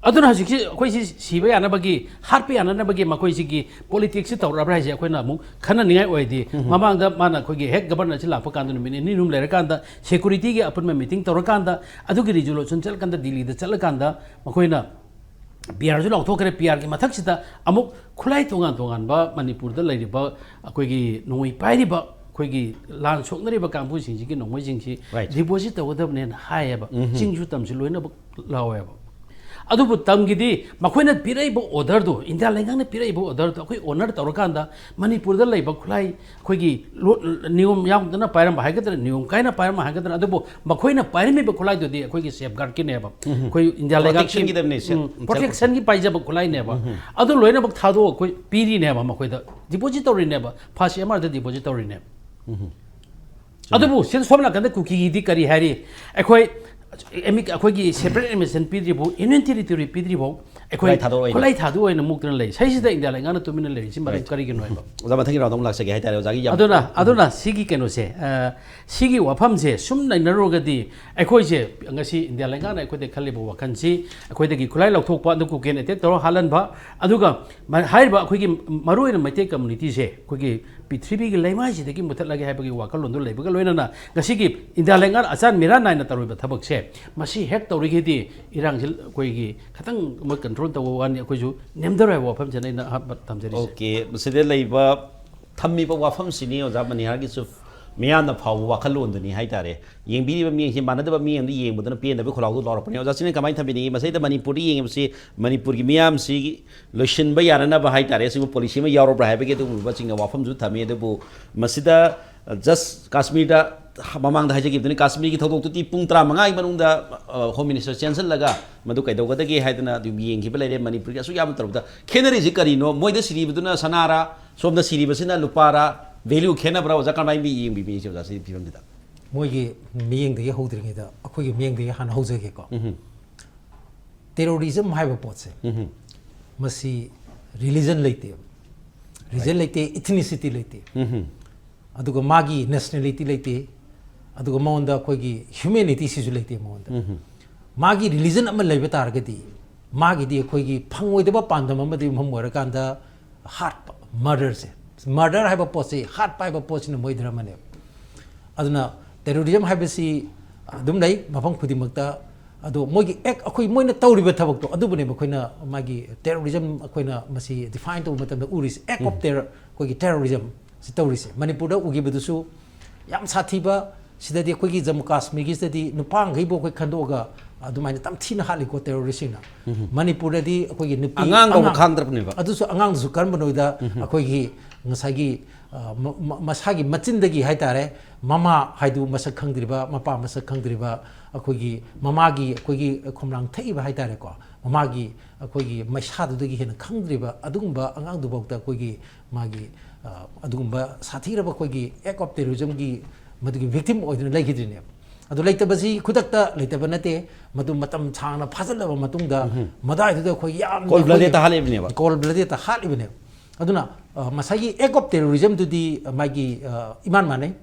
ꯑꯗꯨꯅ ꯍꯧꯖꯤꯛꯁꯤ ꯑꯩꯈꯣꯏꯁꯤ ꯁꯤꯕ ꯌꯥꯅꯕꯒꯤ, ꯍꯥꯠꯄ ꯌꯥꯅꯅꯕꯒꯤ ꯃꯈꯣꯏꯁꯤꯒꯤ politicsꯁꯤ ꯇꯧꯔꯛꯑꯕ꯭ꯔꯥ ꯍꯥꯏꯁꯦ ꯑꯩꯈꯣꯏꯅ ꯑꯃꯨꯛ ꯈꯟꯅꯅꯤꯡꯉꯥꯏ ꯑꯣꯏꯗꯤ꯫ ꯃꯃꯥꯡꯗ ꯃꯥꯅ ꯑꯩꯈꯣꯏꯒꯤ ꯍꯦꯛ governorꯁꯤ ꯂꯥꯛꯄ ꯀꯥꯟꯗ ꯅꯨꯃꯤꯠ ꯅꯤꯅꯤ ꯑꯍꯨꯝ ꯂꯩꯔꯀꯥꯟꯗ securityꯒꯤ ꯑꯄꯨꯟꯕ meeting ꯇꯧꯔꯀꯥꯟꯗ, ꯑꯗꯨꯒꯤ resolution ꯆꯠꯂꯀꯥꯟꯗ, ꯗꯤꯜꯂꯤꯗ ꯆꯠꯂꯀꯥꯟꯗ ꯃꯈꯣꯏꯅ ꯄꯤ ꯑꯥꯔꯁꯨ ꯂꯥꯎꯊꯣꯛꯈ꯭ꯔꯦ꯫ ꯄꯤ ꯑꯥꯔꯒꯤ ꯃꯊꯛꯁꯤꯗ ꯑꯃꯨꯛ ꯈꯨꯠꯂꯥꯏ ꯇꯣꯉꯥꯟ ꯇꯣꯉꯥꯟꯕ ꯃꯅꯤꯄꯨꯔꯗ ꯂꯩꯔꯤꯕ ꯑꯩꯈꯣꯏꯒꯤ ꯅꯣꯡꯃꯩ ꯄꯥꯏꯔꯤꯕ, ꯑꯩꯈꯣꯏꯒꯤ ꯂꯥꯟ ꯁꯣꯛꯅꯔꯤꯕ ꯀꯥꯡꯕꯨꯁꯤꯡꯁꯤꯒꯤ ꯅꯣꯡꯃꯩꯁꯤꯡꯁꯤ Right. ꯗꯤꯄꯣꯖꯤꯠ ꯇꯧꯒꯗꯕꯅꯦꯅ ꯍꯥꯏꯌꯦꯕ꯫ ꯆꯤꯡꯁꯨ ꯇꯝꯁꯨ ꯂꯣꯏꯅꯃꯛ ꯂꯥꯎꯋꯦꯕ꯫ ꯑꯗꯨꯕꯨ ꯇꯝꯒꯤꯗꯤ ꯃꯈꯣꯏꯅ ꯄꯤꯔꯛꯏꯕ ꯑꯣꯔꯗꯔꯗꯨ, ꯏꯟꯗꯤꯌꯥ ꯂꯩꯉꯥꯛꯅ ꯄꯤꯔꯛꯏꯕ ꯑꯣꯔꯗꯔꯗꯨ ꯑꯩꯈꯣꯏ ꯑꯣꯅꯔ ꯇꯧꯔꯀꯥꯟꯗ ꯃꯅꯤꯄꯨꯔꯗ ꯂꯩꯕ ꯈꯨꯠꯂꯥꯏ, ꯑꯩꯈꯣꯏꯒꯤ ꯂꯣ-, ꯅꯤꯌꯣꯝ ꯌꯥꯎꯗꯅ ꯄꯥꯏꯔꯝꯕ ꯍꯥꯏꯒꯗ꯭ꯔꯥ, ꯅꯤꯌꯣꯝ ꯀꯥꯏꯅ ꯄꯥꯏꯔꯝꯕ ꯍꯥꯏꯒꯗ꯭ꯔꯥ, ꯑꯗꯨꯕꯨ ꯃꯈꯣꯏꯅ ꯄꯥꯏꯔꯝꯃꯤꯕ ꯈꯨꯠꯂꯥꯏꯗꯨꯗꯤ ꯑꯩꯈꯣꯏꯒꯤ ꯁꯦꯐ ꯒꯥꯔꯗꯀꯤꯅꯦꯕ꯫ ꯑꯩꯈꯣꯏ ꯏꯟꯗꯤꯌꯥ ꯂꯩꯉꯥꯛꯀꯤ Protectionꯒꯤꯗꯕꯅꯦ, self- self- ꯄ꯭ꯔꯣꯇꯦꯛꯁꯟꯒꯤ ꯄꯥꯏꯖꯕ ꯈꯨꯠꯂꯥꯏꯅꯦꯕ꯫ ꯑꯗꯨ ꯂꯣꯏꯅꯃꯛ ꯊꯥꯗꯣꯛꯑ ꯑꯩꯈꯣꯏ ꯄꯤꯔꯤꯅꯦꯕ ꯃꯈꯣꯏꯗ, ꯗꯤꯄꯣꯖꯤꯠ ꯇꯧꯔꯤꯅꯦꯕ, ꯐꯥꯁ ꯑꯦꯝ ꯑꯥꯔꯗ ꯗꯤꯄꯣꯖꯤꯠ ꯇꯧꯔꯤꯅꯦꯕ꯫ ꯑꯗꯨꯕꯨ ꯁꯤꯗ ꯁꯣꯝ ꯅꯥꯀꯟꯗ ꯀꯨꯀꯤꯒꯤꯗꯤ ꯀꯔꯤ ꯍꯥꯏꯔꯤ? ꯑꯩꯈꯣꯏ ꯑꯦꯃꯤ-, ꯑꯩꯈꯣꯏꯒꯤ ꯁꯦꯄꯔꯦꯠ ꯑꯦꯗꯃꯤꯅꯤꯁꯇ꯭ꯔꯦꯁꯟ ꯄꯤꯗ꯭ꯔꯤꯕꯧ, ꯌꯨꯅꯤꯌꯟ ꯇꯦꯔꯤꯇꯣꯔꯤ ꯄꯤꯗ꯭ꯔꯤꯕꯧ ꯑꯩꯈꯣꯏ ꯈꯨꯠꯂꯥꯏ ꯊꯥꯗꯣꯛꯑꯣꯏꯅ꯫ ꯈꯨꯠꯂꯥꯏ ꯊꯥꯗꯣꯛꯑꯣꯏꯅ ꯃꯨꯛꯇꯅ ꯂꯩ꯫ ꯁꯤꯁꯤꯗ ꯏꯟꯗꯤꯌꯥ ꯂꯩꯉꯥꯛꯅ ꯇꯨꯃꯤꯟꯅ ꯂꯩꯔꯤꯁꯤ ꯃꯔꯝ Right. ꯀꯔꯤꯒꯤꯅꯣ ꯍꯥꯏꯕ? ꯑꯣꯖꯥ, ꯃꯊꯪꯒꯤ ꯔꯥꯎꯟꯗ ꯑꯃꯨꯛ ꯂꯥꯛꯆꯒꯦ ꯍꯥꯏꯇꯥꯔꯦ ꯑꯣꯖꯥꯒꯤ ꯌꯥꯝ ꯑꯗꯨꯅ, ꯑꯗꯨꯅ ꯁꯤꯒꯤ ꯀꯩꯅꯣꯁꯦ, ꯑ, ꯁꯤꯒꯤ ꯋꯥꯐꯝꯁꯦ ꯁꯨꯝ ꯅꯩꯅꯔꯨꯔꯒꯗꯤ, ꯑꯩꯈꯣꯏꯁꯦ ꯉꯁꯤ ꯏꯟꯗꯤꯌꯥ ꯂꯩꯉꯥꯛꯅ ꯑꯩꯈꯣꯏꯗ ꯈꯜꯂꯤꯕ ꯋꯥꯈꯜꯁꯤ, ꯑꯩꯈꯣꯏꯗꯒꯤ ꯈꯨꯠꯂꯥꯏ ꯂꯧꯊꯣꯛꯄ, ꯑꯗꯨ ꯀꯨꯀꯤꯅ ꯑꯦꯇꯦꯛ ꯇꯧꯔ ꯍꯥꯠꯍꯟꯕ, ꯑꯗꯨꯒ ꯃ-, ꯍꯥꯏꯔꯤꯕ ꯑꯩꯈꯣꯏꯒꯤ ꯃꯔꯨꯑꯣꯏꯅ ꯃꯩꯇꯩ ꯀꯝꯃꯨꯅꯤꯇꯤꯁꯦ ꯑꯩꯈꯣꯏꯒꯤ ꯄ꯭ꯔꯤꯊꯤꯕꯤꯒꯤ ꯂꯩꯃꯥꯏꯁꯤꯗꯒꯤ ꯃꯨꯊꯠꯂꯒꯦ ꯍꯥꯏꯕꯒꯤ ꯋꯥꯈꯜꯂꯣꯟꯗꯨ ꯂꯩꯕꯒ ꯂꯣꯏꯅꯅ ꯉꯁꯤꯒꯤ ꯏꯟꯗꯤꯌꯥ ꯂꯩꯉꯥꯛꯅ ꯑꯆꯥꯟ ꯃꯤꯔꯥꯟ ꯅꯥꯏꯅ ꯇꯧꯔꯤꯕ ꯊꯕꯛꯁꯦ, ꯃꯁꯤ ꯍꯦꯛ ꯇꯧꯔꯤꯒꯗꯤ ꯏꯔꯥꯡꯁꯤ ꯑꯩꯈꯣꯏꯒꯤ ꯈꯤꯇꯪ ꯃꯣꯏ ꯀꯟꯇ꯭ꯔꯣꯜ ꯇꯧꯕ ꯋꯥꯅꯤ, ꯑꯩꯈꯣꯏꯁꯨ ꯅꯦꯝꯊꯔꯣꯏ ꯍꯥꯏꯕ ꯋꯥꯐꯝꯁꯤꯅ ꯑꯩꯅ ꯑꯍꯥꯟꯕ ꯊꯝꯖꯔꯤꯁꯦ꯫ ꯑꯣꯀꯦ, ꯃꯁꯤꯗ ꯂꯩꯕ ꯊꯝꯃꯤꯕ ꯋꯥꯐꯝꯁꯤꯅꯤ ꯑꯣꯖꯥ ꯃꯅꯤꯍꯥꯔꯒꯤꯁꯨ ꯃꯤꯌꯥꯝꯅ ꯐꯥꯎꯕ ꯋꯥꯈꯜꯂꯣꯟꯗꯨꯅꯤ ꯍꯥꯏꯇꯥꯔꯦ꯫ ꯌꯦꯡꯕꯤꯔꯤꯕ ꯃꯤꯁꯤ ꯃꯥꯟꯅꯗꯕ ꯃꯤ ꯑꯃꯗ ꯌꯦꯡꯕꯗꯨꯅ ꯄꯦꯟꯗꯕꯒꯤ ꯈꯣꯜꯂꯥꯎꯗꯨ ꯂꯥꯎꯔꯛꯄꯅꯤ꯫ ꯑꯣꯖꯥꯁꯤꯅ ꯀꯃꯥꯏꯅ ꯊꯝꯕꯤꯅꯤꯡꯉꯤ? ꯃꯁꯤꯗ ꯃꯅꯤꯄꯨꯔꯗ ꯌꯦꯡꯉꯤꯕꯁꯤ ꯃꯅꯤꯄꯨꯔꯒꯤ ꯃꯤꯌꯥꯝꯁꯤ ꯂꯣꯏꯁꯤꯟꯕ ꯌꯥꯅꯅꯕ ꯍꯥꯏꯇꯥꯔꯦ, ꯑꯁꯤꯒꯨꯝꯕ ꯄꯣꯂꯤꯁꯤ ꯑꯃ ꯌꯥꯎꯔꯕ꯭ꯔꯥ ꯍꯥꯏꯕꯒꯤ ꯑꯗꯨꯒꯨꯝꯕ ꯆꯤꯡꯅ ꯋꯥꯐꯝꯁꯨ ꯊꯝꯃꯤ꯫ ꯑꯗꯨꯕꯨ ꯃꯁꯤꯗ ꯖꯁ ꯀꯥꯁꯃꯤꯔꯗ ꯃꯃꯥꯡꯗ ꯍꯥꯏꯖꯈꯤꯕꯗꯨꯅꯤ, ꯀꯥꯁꯃꯤꯔꯒꯤ ꯊꯧꯗꯣꯛꯇꯨꯗꯤ ꯄꯨꯡ ꯇꯔꯥꯃꯉꯥꯒꯤ ꯃꯅꯨꯡꯗ ꯍꯣꯝ ꯃꯤꯅꯤꯁꯇꯔ ꯆꯦꯟꯁꯤꯜꯂꯒ ꯃꯗꯨ ꯀꯩꯗꯧꯒꯗꯒꯦ ꯍꯥꯏꯗꯅ ꯑꯗꯨꯝ ꯌꯦꯡꯈꯤꯕ ꯂꯩꯔꯦ꯫ ꯃꯅꯤꯄꯨꯔꯒꯤ ꯑꯁꯨꯛ ꯌꯥꯝꯅ ꯇꯧꯔꯕꯗ ꯈꯦꯠꯅꯔꯤꯁꯤ ꯀꯔꯤꯅꯣ? ꯃꯣꯏꯗ ꯁꯤꯔꯤꯕꯗꯨꯅ ꯁꯅꯥꯔꯥ, ꯁꯣꯝꯗ ꯁꯤꯔꯤꯕꯁꯤꯅ ꯂꯨꯄꯥꯔꯥ? ꯚꯦꯂ꯭ꯌꯨ ꯈꯦꯠꯅꯕ꯭ꯔꯥ? ꯑꯣꯖꯥ ꯀꯔꯝꯍꯥꯏꯅ ꯌꯦꯡꯕꯤꯕꯅꯤ ꯁꯤ ꯑꯣꯖꯥ ꯁꯤꯒꯤ ꯐꯤꯕꯝꯁꯤꯗ? ꯃꯣꯏꯒꯤ ꯃꯤꯠꯌꯦꯡꯗꯒꯤ ꯍꯧꯗ꯭ꯔꯤꯉꯩꯗ ꯑꯩꯈꯣꯏꯒꯤ ꯃꯤꯠꯌꯦꯡꯗꯒꯤ ꯍꯥꯟꯅ ꯍꯧꯖꯒꯦꯀꯣ꯫ ꯇꯦꯔꯣꯔꯤꯖꯝ ꯍꯥꯏꯕ ꯄꯣꯠꯁꯦ ꯃꯁꯤ ꯔꯤꯂꯤꯖꯟ ꯂꯩꯇꯦꯕ, ꯔꯤꯖꯟ ꯂꯩꯇꯦ, ꯏꯊꯤꯅꯤꯁꯤꯇꯤ ꯂꯩꯇꯦ, ꯑꯗꯨꯒ ꯃꯥꯒꯤ ꯅꯦꯁꯅꯦꯂꯤꯇꯤ ꯂꯩꯇꯦ, ꯑꯗꯨꯒ ꯃꯉꯣꯟꯗ ꯑꯩꯈꯣꯏꯒꯤ ꯍ꯭ꯌꯨꯃꯦꯅꯤꯇꯤꯁꯤꯁꯨ ꯂꯩꯇꯦ ꯃꯉꯣꯟꯗ꯫ ꯃꯥꯒꯤ ꯔꯤꯂꯤꯖꯟ ꯑꯃ ꯂꯩꯕ ꯇꯥꯔꯒꯗꯤ ꯃꯥꯒꯤꯗꯤ ꯑꯩꯈꯣꯏꯒꯤ ꯐꯪꯉꯣꯏꯗꯕ ꯄꯥꯟꯗꯝ ꯑꯃꯗꯤ ꯌꯨꯝꯐꯝ ꯑꯣꯏꯔꯀꯥꯟꯗ ꯍꯥꯠꯄ, ꯃꯔꯗꯔꯁꯦ, ꯃꯔꯗꯔ ꯍꯥꯏꯕ ꯄꯣꯠꯁꯤ, ꯍꯥꯠꯄ ꯍꯥꯏꯕ ꯄꯣꯠꯁꯤꯅ ꯃꯣꯏ ꯙꯔꯃꯅꯦꯕ꯫ ꯑꯗꯨꯅ ꯇꯦꯔꯣꯔꯤꯖꯝ ꯍꯥꯏꯕꯁꯤ ꯑꯗꯨꯝ ꯂꯩ ꯃꯐꯝ ꯈꯨꯗꯤꯡꯃꯛꯇ꯫ ꯑꯗꯣ ꯃꯣꯏꯒꯤ ꯑꯦꯛ, ꯑꯩꯈꯣꯏ ꯃꯣꯏꯅ ꯇꯧꯔꯤꯕ ꯊꯕꯛꯇꯣ ꯑꯗꯨꯕꯨꯅꯦꯕ ꯑꯩꯈꯣꯏꯅ ꯃꯥꯒꯤ terrorism ꯑꯩꯈꯣꯏꯅ ꯃꯁꯤ define ꯇꯧꯕ ꯃꯇꯝꯗ ꯎꯔꯤꯁꯦ꯫ Act of terror, ꯑꯩꯈꯣꯏꯒꯤ terrorism ꯁꯤ ꯇꯧꯔꯤꯁꯦ꯫ ꯃꯅꯤꯄꯨꯔꯗ ꯎꯈꯤꯕꯗꯨꯁꯨ ꯌꯥꯝ ꯁꯥꯊꯤꯕ, ꯁꯤꯗꯗꯤ ꯑꯩꯈꯣꯏꯒꯤ ꯖꯝꯃꯨ ꯀꯥꯁꯃꯤꯔꯒꯤꯁꯤꯗꯗꯤ ꯅꯨꯄꯥꯈꯩꯕꯨ ꯑꯩꯈꯣꯏ ꯈꯟꯗꯣꯛꯑꯒ ꯑꯗꯨꯃꯥꯏꯅ ꯇꯝꯊꯤꯅ ꯍꯥꯠꯂꯤꯀꯣ terroristꯁꯤꯡꯅ꯫ ꯃꯅꯤꯄꯨꯔꯗꯗꯤ ꯑꯩꯈꯣꯏꯒꯤ ꯅꯨꯄꯤ, ꯑꯉꯥꯡ ꯐꯥꯎꯕ ꯑꯉꯥꯡ, ꯈꯥꯡꯗ꯭ꯔꯕꯅꯦꯕ꯫ ꯑꯗꯨꯁꯨ ꯑꯉꯥꯡꯗꯨꯁꯨ ꯀꯔꯝꯕꯅꯣꯗ ꯑꯩꯈꯣꯏꯒꯤ ꯉꯁꯥꯏꯒꯤ, ꯑ, ꯃ-, ꯃ-, ꯃꯁꯥꯒꯤ ꯃꯆꯤꯟꯗꯒꯤ ꯍꯥꯏꯇꯥꯔꯦ, ꯃꯃꯥ ꯍꯥꯏꯗꯨ ꯃꯁꯛ ꯈꯪꯗ꯭ꯔꯤꯕ, ꯃꯄꯥ ꯃꯁꯛ ꯈꯪꯗ꯭ꯔꯤꯕ, ꯑꯩꯈꯣꯏꯒꯤ ꯃꯃꯥꯒꯤ ꯑꯩꯈꯣꯏꯒꯤ ꯈꯣꯝꯂꯥꯡ ꯊꯛꯏꯕ ꯍꯥꯏꯇꯥꯔꯦꯀꯣ, ꯃꯃꯥꯒꯤ ꯑꯩꯈꯣꯏꯒꯤ ꯃꯩꯁꯥꯗꯨꯗꯒꯤ ꯍꯦꯟꯅ ꯈꯪꯗ꯭ꯔꯤꯕ ꯑꯗꯨꯒꯨꯝꯕ ꯑꯉꯥꯡꯗꯨꯐꯥꯎꯗ ꯑꯩꯈꯣꯏꯒꯤ ꯃꯥꯒꯤ, ꯑ, ꯑꯗꯨꯒꯨꯝꯕ ꯁꯥꯊꯤꯔꯕ ꯑꯩꯈꯣꯏꯒꯤ act of terrorismꯒꯤ ꯃꯗꯨꯒꯤ victim ꯑꯣꯏꯗꯨꯅ ꯂꯩꯈꯤꯗ꯭ꯔꯤꯅꯦꯕ꯫ ꯑꯗꯨ ꯂꯩꯇꯕꯁꯤ ꯈꯨꯗꯛꯇ ꯂꯩꯇꯕ ꯅꯠꯇꯦ, ꯃꯗꯨ ꯃꯇꯝ ꯁꯥꯡꯅ ꯐꯥꯖꯤꯜꯂꯕ ꯃꯇꯨꯡꯗ ꯃꯗꯥꯏꯗꯨꯗ ꯑꯩꯈꯣꯏ ꯌꯥꯝꯅ Cold blooded ꯑꯩꯈꯣꯏꯒꯤ ꯍꯥꯠꯂꯛꯏꯕꯅꯦꯕ꯫ Cold bloodedꯇ ꯍꯥꯠꯂꯤꯕꯅꯦꯕ꯫ ꯑꯗꯨꯅ, ꯑ, ꯉꯁꯥꯏꯒꯤ act of terrorismꯗꯨꯗꯤ, ꯑ, ꯃꯥꯒꯤ, ꯑ, ꯏꯃꯥꯟ ꯃꯥꯟꯅꯩ꯫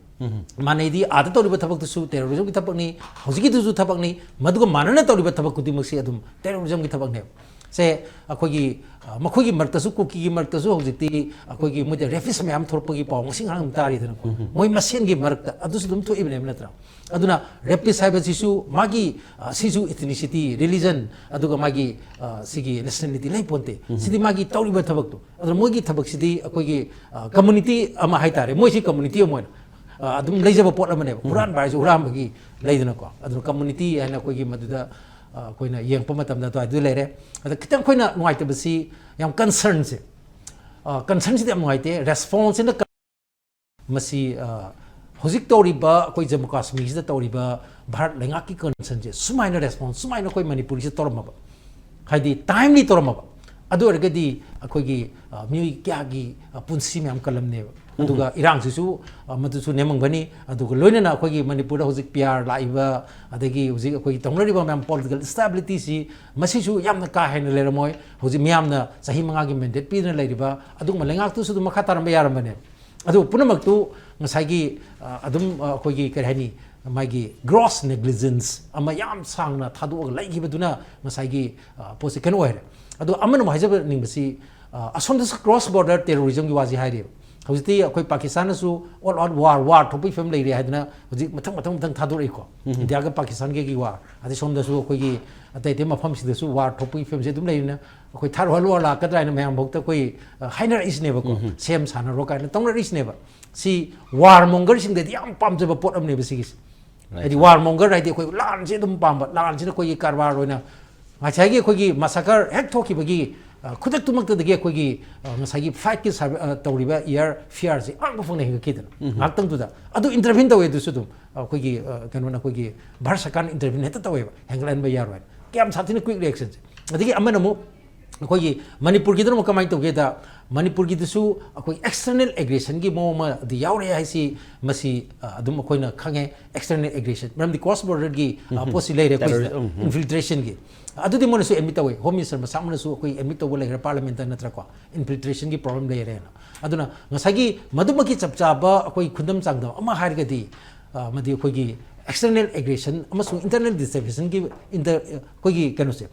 ꯃꯥꯟꯅꯩꯗꯤ ꯑꯥꯗ ꯇꯧꯔꯤꯕ ꯊꯕꯛꯇꯨꯁꯨ terrorismꯒꯤ ꯊꯕꯛꯅꯤ, ꯍꯧꯖꯤꯛꯀꯤꯗꯨꯁꯨ ꯊꯕꯛꯅꯤ, ꯃꯗꯨꯒ ꯃꯥꯟꯅꯅ ꯇꯧꯔꯤꯕ ꯊꯕꯛ ꯈꯨꯗꯤꯡꯃꯛꯁꯤ ꯑꯗꯨꯝ terrorismꯒꯤ ꯊꯕꯛꯅꯦꯕ꯫ ꯁꯦ ꯑꯩꯈꯣꯏꯒꯤ, ꯑ, ꯃꯈꯣꯏꯒꯤ ꯃꯔꯛꯇꯁꯨ, ꯀꯨꯀꯤꯒꯤ ꯃꯔꯛꯇꯁꯨ ꯍꯧꯖꯤꯛꯇꯤ ꯑꯩꯈꯣꯏꯒꯤ ꯃꯣꯏꯗ rapist ꯃꯌꯥꯝ ꯊꯣꯛꯂꯛꯄꯒꯤ ꯄꯥꯎ ꯉꯁꯤ ꯉꯔꯥꯡ ꯑꯗꯨꯝ ꯇꯥꯔꯤꯗꯅꯀꯣ꯫ ꯃꯣꯏ ꯃꯁꯦꯟꯒꯤ ꯃꯔꯛꯇ ꯑꯗꯨꯁꯨ ꯑꯗꯨꯝ ꯊꯣꯛꯏꯕꯅꯦꯕ ꯅꯠꯇ꯭ꯔꯥ? ꯑꯗꯨꯅ rapist ꯍꯥꯏꯕꯁꯤꯁꯨ ꯃꯥꯒꯤ, ꯑ, ꯁꯤꯁꯨ ethnicity, religion, ꯑꯗꯨꯒ ꯃꯥꯒꯤ, ꯑ, ꯁꯤꯒꯤ nationality ꯂꯩ ꯄꯣꯟꯇꯦ꯫ ꯁꯤꯗꯤ ꯃꯥꯒꯤ ꯇꯧꯔꯤꯕ ꯊꯕꯛꯇꯣ꯫ ꯑꯗꯨꯅ ꯃꯣꯏꯒꯤ ꯊꯕꯛꯁꯤꯗꯤ ꯑꯩꯈꯣꯏꯒꯤ, ꯑ, community ꯑꯃ ꯍꯥꯏꯇꯥꯔꯦ, ꯃꯣꯏꯁꯤ community ꯑꯃ ꯑꯣꯏꯅ, ꯑ, ꯑꯗꯨꯝ ꯂꯩꯖꯕ ꯄꯣꯠ ꯑꯃꯅꯦꯕ꯫ ꯍꯨꯔꯥꯟꯕ ꯍꯥꯏꯁꯨ ꯍꯨꯔꯥꯟꯕꯒꯤ ꯂꯩꯗꯅꯀꯣ꯫ ꯑꯗꯨꯅ community ꯍꯥꯏꯅ ꯑꯩꯈꯣꯏꯒꯤ ꯃꯗꯨꯗ, ꯑ, ꯑꯩꯈꯣꯏꯅ ꯌꯦꯡꯉꯛꯄ ꯃꯇꯝꯗ ꯑꯗꯨꯋꯥꯏꯗꯨ ꯂꯩꯔꯦ꯫ ꯑꯗ ꯈꯤꯇꯪ ꯑꯩꯈꯣꯏꯅ ꯅꯨꯡꯉꯥꯏꯇꯕꯁꯤ ꯌꯥꯝ concernꯁꯦ, ꯑ, concernꯁꯤꯗꯤ ꯌꯥꯝ ꯅꯨꯡꯉꯥꯏꯇꯦ꯫ Responseꯁꯤꯅ ꯀ-, ꯃꯁꯤ, ꯑ, ꯍꯧꯖꯤꯛ ꯇꯧꯔꯤꯕ ꯑꯩꯈꯣꯏ ꯖꯝꯃꯨ ꯀꯥꯁꯃꯤꯔꯁꯤꯗ ꯇꯧꯔꯤꯕ ꯚꯥꯔꯠ ꯂꯩꯉꯥꯛꯀꯤ concernꯁꯦ ꯁꯨꯃꯥꯏꯅ response ꯁꯨꯃꯥꯏꯅ ꯑꯩꯈꯣꯏ ꯃꯅꯤꯄꯨꯔꯒꯤꯁꯤꯗ ꯇꯧꯔꯝꯃꯕ, ꯍꯥꯏꯗꯤ timely ꯇꯧꯔꯝꯃꯕ, ꯑꯗꯨ ꯑꯣꯏꯔꯒꯗꯤ ꯑꯩꯈꯣꯏꯒꯤ, ꯑ, ꯃꯤꯑꯣꯏ ꯀꯌꯥꯒꯤ, ꯑ, ꯄꯨꯟꯁꯤ ꯃꯌꯥꯝ ꯀꯜꯂꯝꯅꯦꯕ꯫ ꯑꯗꯨꯒ ꯏꯔꯥꯡꯁꯤꯁꯨ, ꯑ, ꯃꯗꯨꯁꯨ ꯅꯦꯝꯃꯝꯒꯅꯤ꯫ ꯑꯗꯨꯒ ꯂꯣꯏꯅꯅ ꯑꯩꯈꯣꯏꯒꯤ ꯃꯅꯤꯄꯨꯔꯗ ꯍꯧꯖꯤꯛ P R ꯂꯥꯛꯏꯕ, ꯑꯗꯒꯤ ꯍꯧꯖꯤꯛ ꯑꯩꯈꯣꯏꯒꯤ ꯇꯧꯅꯔꯤꯕ ꯃꯌꯥꯝ political stabilityꯁꯤ ꯃꯁꯤꯁꯨ ꯌꯥꯝꯅ ꯀꯥ ꯍꯦꯟꯅ ꯂꯩꯔꯝꯃꯣꯏ꯫ ꯍꯧꯖꯤꯛ ꯃꯤꯌꯥꯝꯅ ꯆꯍꯤ ꯃꯉꯥꯒꯤ mandate ꯄꯤꯗꯨꯅ ꯂꯩꯔꯤꯕ ꯑꯗꯨꯒꯨꯝꯕ ꯂꯩꯉꯥꯛꯇꯨꯁꯨ ꯑꯗꯨꯝ ꯃꯈꯥ ꯇꯥꯔꯝꯕ ꯌꯥꯔꯝꯕꯅꯦ꯫ ꯑꯗꯨ ꯄꯨꯝꯅꯃꯛꯇꯨ ꯉꯁꯥꯏꯒꯤ, ꯑ, ꯑꯗꯨꯝ, ꯑ, ꯑꯩꯈꯣꯏꯒꯤ ꯀꯔꯤ ꯍꯥꯏꯅꯤ, ꯃꯥꯒꯤ gross negligence ꯑꯃ ꯌꯥꯝ ꯁꯥꯡꯅ ꯊꯥꯗꯣꯛꯑꯒ ꯂꯩꯈꯤꯕꯗꯨꯅ ꯉꯁꯥꯏꯒꯤ, ꯑ, ꯄꯣꯠꯁꯦ ꯀꯩꯅꯣ ꯑꯣꯏꯔꯦ꯫ ꯑꯗꯣ ꯑꯃꯅ ꯑꯃꯨꯛ ꯍꯥꯏꯖꯕꯅꯤꯡꯕꯁꯤ, ꯑ, ꯑꯁꯣꯝꯗꯁꯨ cross border terrorismꯒꯤ ꯋꯥꯁꯤ ꯍꯥꯏꯔꯤꯕ, ꯍꯧꯖꯤꯛꯇꯤ ꯑꯩꯈꯣꯏ ꯄꯥꯀꯤꯁꯇꯥꯟꯅꯁꯨ ꯑꯣꯜ ꯑꯥꯎꯠ ꯋꯥꯔ ꯋꯥꯔ ꯊꯣꯛꯄꯒꯤ ꯐꯤꯕꯝ ꯂꯩꯔꯦ ꯍꯥꯏꯗꯅ ꯍꯧꯖꯤꯛ ꯃꯊꯪ ꯃꯊꯪ ꯃꯊꯪ ꯊꯥꯗꯣꯔꯛꯏꯀꯣ꯫ ꯏꯟꯗꯤꯌꯥꯒ ꯄꯥꯀꯤꯁꯇꯥꯟꯒꯒꯤ ꯋꯥꯔ, ꯑꯗꯩ ꯁꯣꯝꯗꯁꯨ ꯑꯩꯈꯣꯏꯒꯤ ꯑꯇꯩ ꯑꯇꯩ ꯃꯐꯝꯁꯤꯗꯁꯨ ꯋꯥꯔ ꯊꯣꯛꯄꯒꯤ ꯐꯤꯕꯝꯁꯦ ꯑꯗꯨꯝ ꯂꯩꯔꯤꯅ ꯑꯩꯈꯣꯏ ꯊꯥꯔ ꯋꯥꯔꯜ ꯋꯥꯔ ꯂꯥꯛꯀꯗ꯭ꯔꯥ ꯍꯥꯏꯅ ꯃꯌꯥꯝ ꯐꯥꯎꯗ ꯑꯩꯈꯣꯏ ꯑ, ꯍꯥꯏꯅꯔꯛꯏꯁꯤꯅꯦꯕꯀꯣ꯫ ꯁꯦꯝ ꯁꯥꯟꯅꯔꯣ ꯀꯥꯏꯅ ꯇꯧꯅꯔꯛꯏꯁꯤꯅꯦꯕ꯫ ꯁꯤ ꯋꯥꯔ ꯃꯣꯡꯒꯔꯁꯤꯡꯗꯗꯤ ꯌꯥꯝ ꯄꯥꯝꯖꯕ ꯄꯣꯠ ꯑꯃꯅꯦꯕ ꯁꯤꯒꯤꯁꯦ꯫ ꯍꯥꯏꯗꯤ ꯋꯥꯔ ꯃꯣꯡꯒꯔ ꯍꯥꯏꯗꯤ ꯑꯩꯈꯣꯏ ꯂꯥꯟꯁꯦ ꯑꯗꯨꯝ ꯄꯥꯝꯕ, ꯂꯥꯟꯁꯤꯅ ꯑꯩꯈꯣꯏꯒꯤ ꯀꯔꯕꯥꯔ ꯑꯣꯏꯅ ꯉꯁꯥꯏꯒꯤ ꯑꯩꯈꯣꯏꯒꯤ ꯃꯁꯥꯀꯔ ꯍꯦꯛ ꯊꯣꯛꯈꯤꯕꯒꯤ ꯑ, ꯈꯨꯗꯛꯇꯨꯃꯛꯇꯗꯒꯤ ꯑꯩꯈꯣꯏꯒꯤ ꯑ, ꯉꯁꯥꯏꯒꯤ ꯐ꯭ꯂꯥꯏꯠꯀꯤ ꯁꯥꯔꯚꯤ-, ꯑ, ꯇꯧꯔꯤꯕ ꯏꯌꯥꯔ ꯐꯤꯌꯥꯔꯁꯦ ꯑꯉꯛꯄ ꯐꯪꯅ ꯍꯦꯟꯒꯠꯈꯤꯗꯅ ꯉꯥꯏꯍꯥꯛꯇꯪꯗꯨꯗ꯫ ꯑꯗꯨ ꯏꯟꯇꯔꯚꯤꯟ ꯇꯧꯋꯦ ꯑꯗꯨꯁꯨ ꯑꯗꯨꯝ ꯑꯩꯈꯣꯏꯒꯤ ꯑ, ꯀꯩꯅꯣꯅ ꯑꯩꯈꯣꯏꯒꯤ ꯚꯥꯔꯠ ꯁꯔꯀꯥꯔꯅ ꯏꯟꯇꯔꯚꯤꯟ ꯍꯦꯛꯇ ꯇꯧꯋꯦꯕ, ꯍꯦꯟꯒꯠꯍꯟꯕ ꯌꯥꯔꯣꯏ ꯍꯥꯏꯅ꯫ ꯀꯌꯥꯝ ꯁꯥꯊꯤꯅ ꯀ꯭ꯋꯤꯛ ꯔꯤꯌꯦꯛꯁꯟꯁꯦ꯫ ꯑꯗꯒꯤ ꯑꯃꯅ ꯑꯃꯨꯛ ꯑꯩꯈꯣꯏꯒꯤ ꯃꯅꯤꯄꯨꯔꯒꯤꯗꯅ ꯑꯃꯨꯛ ꯀꯃꯥꯏꯅ ꯇꯧꯒꯦꯗ, ꯃꯅꯤꯄꯨꯔꯒꯤꯗꯨꯁꯨ ꯑꯩꯈꯣꯏ ꯑꯦꯛꯁꯇꯔꯅꯦꯜ ꯑꯦꯒ꯭ꯔꯦꯁꯟꯒꯤ ꯃꯑꯣꯡ ꯑꯃꯗꯤ ꯌꯥꯎꯔꯦ ꯍꯥꯏꯁꯤ ꯃꯁꯤ ꯑ, ꯑꯗꯨꯝ ꯑꯩꯈꯣꯏꯅ ꯈꯪꯉꯦ꯫ ꯑꯦꯛꯁꯇꯔꯅꯦꯜ ꯑꯦꯒ꯭ꯔꯦꯁꯟ ꯃꯔꯝꯗꯤ ꯀ꯭ꯔꯣꯁ ꯕꯣꯔꯗꯔꯒꯤ ꯄꯣꯠꯁꯤ ꯂꯩꯔꯦ ꯑꯩꯈꯣꯏꯁꯤꯗ꯫ ꯏꯟꯐꯤꯜꯇ꯭ꯔꯦꯁꯟꯒꯤ ꯑꯗꯨꯗꯤ ꯃꯣꯏꯅꯁꯨ ꯑꯦꯗꯃꯤꯠ ꯇꯧꯋꯦ, ꯍꯣꯝ ꯃꯤꯅꯤꯁꯇꯔ ꯃꯁꯥꯃꯛꯅꯁꯨ ꯑꯩꯈꯣꯏ ꯑꯦꯗꯃꯤꯠ ꯇꯧꯕ ꯂꯩꯈ꯭ꯔꯦ ꯄꯥꯔꯂꯤꯌꯥꯃꯦꯟꯇ ꯅꯠꯇ꯭ꯔꯀꯣ, ꯏꯟꯐꯤꯜꯇ꯭ꯔꯦꯁꯟꯒꯤ ꯄ꯭ꯔꯣꯕ꯭ꯂꯦꯝ ꯂꯩꯔꯦꯅ꯫ ꯑꯗꯨꯅ ꯉꯁꯥꯏꯒꯤ ꯃꯗꯨꯃꯛꯀꯤ ꯆꯞ ꯆꯥꯕ ꯑꯩꯈꯣꯏ ꯈꯨꯗꯝ ꯆꯥꯡꯗꯝ ꯑꯃ ꯍꯥꯏꯔꯒꯗꯤ ꯑ, ꯑꯃꯗꯤ ꯑꯩꯈꯣꯏꯒꯤ ꯑꯦꯛꯁꯇꯔꯅꯦꯜ ꯑꯦꯒ꯭ꯔꯦꯁꯟ ꯑꯃꯁꯨꯡ ꯏꯟꯇꯔꯅꯦꯜ ꯗꯤꯁꯇ꯭ꯔꯤꯕ꯭ꯌꯨꯁꯟꯒꯤ ꯏꯟꯇꯔ ꯑꯩꯈꯣꯏꯒꯤ ꯀꯩꯅꯣꯁꯦ,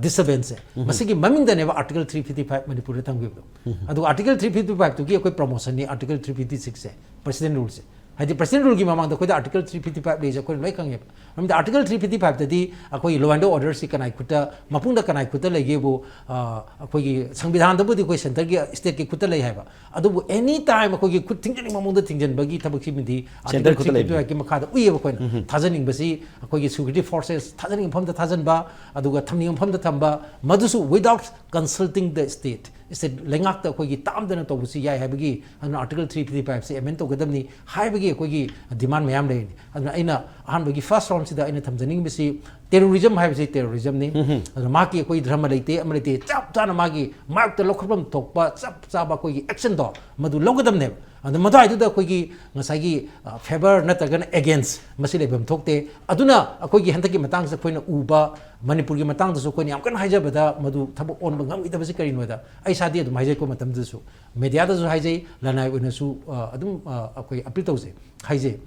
ꯗꯤꯁꯇꯔꯕꯦꯟꯁꯁꯦ, ꯃꯁꯤꯒꯤ ꯃꯃꯤꯡꯗꯅꯦꯕ ꯑꯥꯔꯇꯤꯀꯜ ꯊ꯭ꯔꯤ ꯐꯤꯐꯇꯤ ꯐꯥꯏꯚ ꯃꯅꯤꯄꯨꯔꯗ ꯊꯝꯈꯤꯕꯗꯣ꯫ ꯑꯗꯨꯒ ꯑꯥꯔꯇꯤꯀꯜ ꯊ꯭ꯔꯤ ꯐꯤꯐꯇꯤ ꯐꯥꯏꯚꯇꯨꯒꯤ ꯑꯩꯈꯣꯏ ꯄ꯭ꯔꯣꯃꯣꯁꯟꯅꯤ ꯑꯥꯔꯇꯤꯀꯜ ꯊ꯭ꯔꯤ ꯐꯤꯐꯇꯤ ꯁꯤꯛꯁꯁꯦ, ꯄ꯭ꯔꯁꯤꯗꯦꯟ ꯔꯨꯜꯁꯦ꯫ ꯍꯥꯏꯗꯤ ꯄ꯭ꯔꯁꯤꯗꯦꯟ ꯔꯨꯜꯒꯤ ꯃꯃꯥꯡꯗ ꯑꯩꯈꯣꯏꯗ ꯑꯥꯔꯇꯤꯀꯜ ꯊ꯭ꯔꯤ ꯐꯤꯐꯇꯤ ꯐꯥꯏꯚ ꯂꯩꯁꯦ ꯑꯩꯈꯣꯏꯅ ꯂꯣꯏ ꯈꯪꯉꯦꯕ꯫ ꯃꯔꯝꯗꯤ ꯑꯥꯔꯇꯤꯀꯜ ꯊ꯭ꯔꯤ ꯐꯤꯐꯇꯤ ꯐꯥꯏꯚꯇꯗꯤ ꯑꯩꯈꯣꯏꯒꯤ ꯂꯣ ꯑꯦꯟ ꯑꯣꯔꯗꯔꯁꯤ ꯀꯅꯥꯏ ꯈꯨꯠꯇ, ꯃꯄꯨꯡꯗ ꯀꯅꯥꯏ ꯈꯨꯠꯇ ꯂꯩꯒꯦꯕꯨ, ꯑ, ꯑꯩꯈꯣꯏꯒꯤ ꯁꯪꯕꯤꯙꯥꯟꯗꯕꯨꯗꯤ ꯑꯩꯈꯣꯏ ꯁꯦꯟꯇꯔꯒꯤ, ꯁ꯭ꯇꯦꯠꯀꯤ ꯈꯨꯠꯇ ꯂꯩ ꯍꯥꯏꯕ, ꯑꯗꯨꯕꯨ ꯑꯦꯅꯤ ꯇꯥꯏꯝ ꯑꯩꯈꯣꯏꯒꯤ ꯈꯨꯠ ꯊꯤꯡꯖꯤꯟꯅꯤꯡꯕ ꯃꯑꯣꯡꯗ ꯊꯤꯡꯖꯤꯟꯕꯒꯤ ꯊꯕꯛꯁꯤꯃꯗꯤ ꯁꯦꯟꯇꯔ ꯑꯥꯔꯇꯤꯀꯜ ꯈꯨꯠꯇ ꯂꯩꯕ꯫ ꯊ꯭ꯔꯤ ꯐꯤꯐꯇꯤ ꯐꯥꯏꯚꯀꯤ ꯃꯈꯥꯗ ꯎꯏꯌꯦꯕ ꯑꯩꯈꯣꯏꯅ꯫ ꯊꯥꯖꯅꯤꯡꯕꯁꯤ ꯑꯩꯈꯣꯏꯒꯤ ꯁꯦꯀ꯭ꯌꯨꯔꯤꯇꯤ ꯐꯣꯔꯁꯦꯁ ꯊꯥꯖꯅꯤꯡꯕ ꯃꯐꯝꯗ ꯊꯥꯖꯟꯕ, ꯑꯗꯨꯒ ꯊꯝꯅꯤꯡꯕ ꯃꯐꯝꯗ ꯊꯝꯕ, ꯃꯗꯨꯁꯨ without consulting the state, state ꯂꯩꯉꯥꯛꯇ ꯑꯩꯈꯣꯏꯒꯤ ꯇꯥꯝꯗꯅ ꯇꯧꯕꯁꯨ ꯌꯥꯏ ꯍꯥꯏꯕꯒꯤ, ꯑꯗꯨꯅ ꯑꯥꯔꯇꯤꯀꯜ ꯊ꯭ꯔꯤ ꯐꯤꯐꯇꯤ ꯐꯥꯏꯚꯁꯦ ꯑꯦꯃꯦꯟ ꯇꯧꯒꯗꯕꯅꯤ ꯍꯥꯏꯕꯒꯤ ꯑꯩꯈꯣꯏꯒꯤ ꯗꯤꯃꯥꯟ ꯃꯌꯥꯝ ꯂꯩꯔꯤꯅꯤ꯫ ꯑꯗꯨꯅ ꯑꯩꯅ ꯑꯍꯥꯟꯕꯒꯤ ꯐꯥꯔꯁ ꯔꯥꯎꯟꯁꯤꯗ ꯑꯩꯅ ꯊꯝꯖꯅꯤꯡꯕꯁꯤ ꯇꯦꯔꯣꯔꯤꯖꯝ ꯍꯥꯏꯕꯁꯤ ꯇꯦꯔꯣꯔꯤꯖꯝꯅꯤ꯫ ꯑꯗꯨꯅ ꯃꯍꯥꯛꯀꯤ ꯑꯩꯈꯣꯏ ꯙꯔꯃ ꯂꯩꯇꯦ, ꯑꯃ ꯂꯩꯇꯦ, ꯆꯞ ꯆꯥꯅ ꯃꯥꯒꯤ ꯃꯥꯌꯣꯛꯇ ꯂꯧꯈꯠꯐꯝ ꯊꯣꯛꯄ ꯆꯞ ꯆꯥꯕ ꯑꯩꯈꯣꯏꯒꯤ ꯑꯦꯛꯁꯟꯗꯣ ꯃꯗꯨ ꯂꯧꯒꯗꯕꯅꯦꯕ꯫ ꯑꯗꯨ ꯃꯗꯨꯋꯥꯏꯗꯨꯗ ꯑꯩꯈꯣꯏꯒꯤ ꯉꯁꯥꯏꯒꯤ, ꯑ, ꯐꯦꯚꯔ ꯅꯠꯇ꯭ꯔꯒꯅ ꯑꯦꯒꯦꯟꯁ ꯃꯁꯤ ꯂꯩꯐꯝ ꯊꯣꯛꯇꯦ꯫ ꯑꯗꯨꯅ ꯑꯩꯈꯣꯏꯒꯤ ꯍꯟꯗꯛꯀꯤ ꯃꯇꯥꯡꯁꯤꯗ ꯑꯩꯈꯣꯏꯅ ꯎꯕ ꯃꯅꯤꯄꯨꯔꯒꯤ ꯃꯇꯥꯡꯗꯁꯨ ꯑꯩꯈꯣꯏꯅ ꯌꯥꯝ ꯀꯟꯅ ꯍꯥꯏꯖꯕꯗ ꯃꯗꯨ ꯊꯕꯛ ꯑꯣꯟꯕ ꯉꯝꯈꯤꯗꯕꯁꯤ ꯀꯔꯤꯅꯣꯗ ꯑꯩ ꯏꯁꯥꯗꯤ ꯑꯗꯨꯝ ꯍꯥꯏꯖꯩꯀꯣ, ꯃꯇꯝꯗꯨꯗꯁꯨ ꯃꯦꯗꯤꯌꯥꯗꯁꯨ ꯍꯥꯏꯖꯩ, ꯂꯅꯥꯏ ꯑꯣꯏꯅꯁꯨ, ꯑ, ꯑꯗꯨꯝ, ꯑ, ꯑꯩꯈꯣꯏ ꯑꯄꯤꯜ ꯇꯧꯖꯩ, ꯍꯥꯏꯖꯩ꯫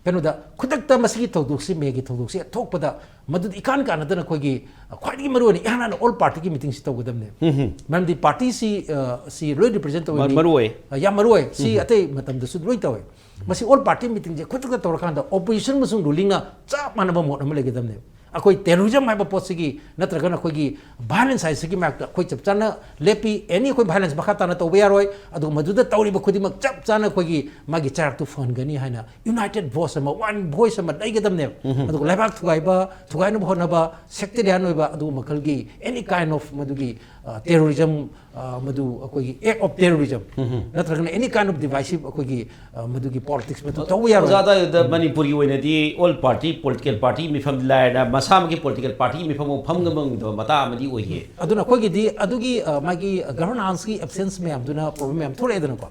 ꯀꯩꯅꯣꯗ ꯈꯨꯗꯛꯇ ꯃꯁꯤꯒꯤ ꯊꯧꯗꯣꯛꯁꯤ, ꯃꯦꯒꯤ ꯊꯧꯗꯣꯛꯁꯤ ꯊꯣꯛꯄꯗ ꯃꯗꯨꯗꯤ ꯏꯀꯥꯟ ꯀꯥꯟꯅꯗꯅ ꯑꯩꯈꯣꯏꯒꯤ, ꯑ, ꯈ꯭ꯋꯥꯏꯗꯒꯤ ꯃꯔꯨ ꯑꯣꯏꯅ ꯏꯍꯥꯟ ꯍꯥꯟꯅ ꯑꯣꯜ ꯄꯥꯔꯇꯤꯒꯤ ꯃꯤꯇꯤꯡꯁꯤ ꯇꯧꯒꯗꯕꯅꯦ꯫ ꯃꯔꯝꯗꯤ ꯄꯥꯔꯇꯤꯁꯤ, ꯑ, ꯁꯤ ꯂꯣꯏ ꯔꯤꯄ꯭ꯔꯖꯦꯟ ꯇꯧꯋꯤ꯫ ꯃꯔꯨ ꯑꯣꯏ꯫ ꯑ, ꯌꯥꯝ ꯃꯔꯨ ꯑꯣꯏ꯫ ꯁꯤ ꯑꯇꯩ ꯃꯇꯝꯗꯁꯨ ꯂꯣꯏ ꯇꯧꯋꯤ꯫ ꯃꯁꯤ ꯑꯣꯜ ꯄꯥꯔꯇꯤ ꯃꯤꯇꯤꯡꯁꯦ ꯈꯨꯗꯛꯇ ꯇꯧꯔꯀꯥꯟꯗ ꯑꯣꯄꯣꯖꯤꯁꯟ ꯑꯃꯁꯨꯡ ꯔꯨꯂꯤꯡꯅ ꯆꯞ ꯃꯥꯟꯅꯕ ꯃꯣꯠ ꯑꯃ ꯂꯩꯒꯗꯕꯅꯦꯕ꯫ ꯑꯩꯈꯣꯏ ꯇꯦꯔꯣꯔꯤꯖꯝ ꯍꯥꯏꯕ ꯄꯣꯠꯁꯤꯒꯤ ꯅꯠꯇ꯭ꯔꯒꯅ ꯑꯩꯈꯣꯏꯒꯤ ꯚꯥꯏꯂꯦꯟꯁ ꯍꯥꯏꯁꯤꯒꯤ ꯃꯥꯌꯣꯛꯇ ꯑꯩꯈꯣꯏ ꯆꯞ ꯆꯥꯅ ꯂꯦꯞꯄꯤ꯫ ꯑꯦꯅꯤ ꯑꯩꯈꯣꯏ ꯚꯥꯏꯂꯦꯟꯁ ꯃꯈꯥ ꯇꯥꯅ ꯇꯧꯕ ꯌꯥꯔꯣꯏ꯫ ꯑꯗꯨꯒ ꯃꯗꯨꯗ ꯇꯧꯔꯤꯕ ꯈꯨꯗꯤꯡꯃꯛ ꯆꯞ ꯆꯥꯅ ꯑꯩꯈꯣꯏꯒꯤ ꯃꯥꯒꯤ ꯆꯩꯔꯥꯛꯇꯨ ꯐꯍꯟꯒꯅꯤ ꯍꯥꯏꯅ ꯌꯨꯅꯥꯏꯇꯦꯗ ꯚꯣꯏꯁ ꯑꯃ, ꯋꯥꯟ ꯚꯣꯏꯁ ꯑꯃ ꯂꯩꯒꯗꯕꯅꯦꯕ꯫ ꯑꯗꯨꯒ ꯂꯩꯕꯥꯛ ꯊꯨꯒꯥꯏꯕ, ꯊꯨꯒꯥꯏꯅꯕ ꯍꯣꯠꯅꯕ, ꯁꯦꯛꯇꯦꯔꯤꯌꯥꯟ ꯑꯣꯏꯕ, ꯑꯗꯨꯒꯨꯝꯕ ꯃꯈꯜꯒꯤ ꯑꯦꯅꯤ ꯀꯥꯏꯟ ꯑꯣꯐ ꯃꯗꯨꯒꯤ, ꯑ, ꯇꯦꯔꯣꯔꯤꯖꯝ, ꯑ, ꯃꯗꯨ ꯑꯩꯈꯣꯏꯒꯤ ꯑꯦꯛ ꯑꯣꯐ ꯇꯦꯔꯣꯔꯤꯖꯝ ꯅꯠꯇ꯭ꯔꯒꯅ ꯑꯦꯅꯤ ꯀꯥꯏꯟ ꯑꯣꯐ ꯗꯤꯚꯥꯏꯁꯤꯚ ꯑꯩꯈꯣꯏꯒꯤ, ꯑ, ꯃꯗꯨꯒꯤ ꯄꯣꯂꯤꯇꯤꯛꯁ ꯃꯗꯨ ꯇꯧꯕ ꯌꯥꯔꯣꯏ꯫ ꯑꯣꯖꯥ, ꯑꯗꯨꯗ ꯃꯅꯤꯄꯨꯔꯒꯤ ꯑꯣꯏꯅꯗꯤ ꯑꯣꯜ ꯄꯥꯔꯇꯤ, ꯄꯣꯂꯤꯇꯤꯀꯦꯜ ꯄꯥꯔꯇꯤ ꯃꯤꯐꯝ ꯂꯥꯏꯔꯅ ꯃꯁꯥꯃꯛꯀꯤ ꯄꯣꯂꯤꯇꯤꯀꯦꯜ ꯄꯥꯔꯇꯤ ꯃꯤꯐꯝ ꯑꯃ ꯐꯝ ꯉꯝꯗꯕ ꯃꯇꯥꯡ ꯑꯃꯗꯤ ꯑꯣꯏꯌꯦ꯫ ꯑꯗꯨꯅ ꯑꯩꯈꯣꯏꯒꯤꯗꯤ ꯑꯗꯨꯒꯤ, ꯑ, ꯃꯥꯒꯤ ꯒꯚꯔꯅꯥꯟꯁꯀꯤ ꯑꯦꯕꯁꯦꯟꯁ ꯃꯌꯥꯝꯗꯨꯅ ꯄ꯭ꯔꯣꯕ꯭ꯂꯦꯝ ꯃꯌꯥꯝ ꯊꯣꯛꯂꯛꯑꯦꯗꯅꯀꯣ꯫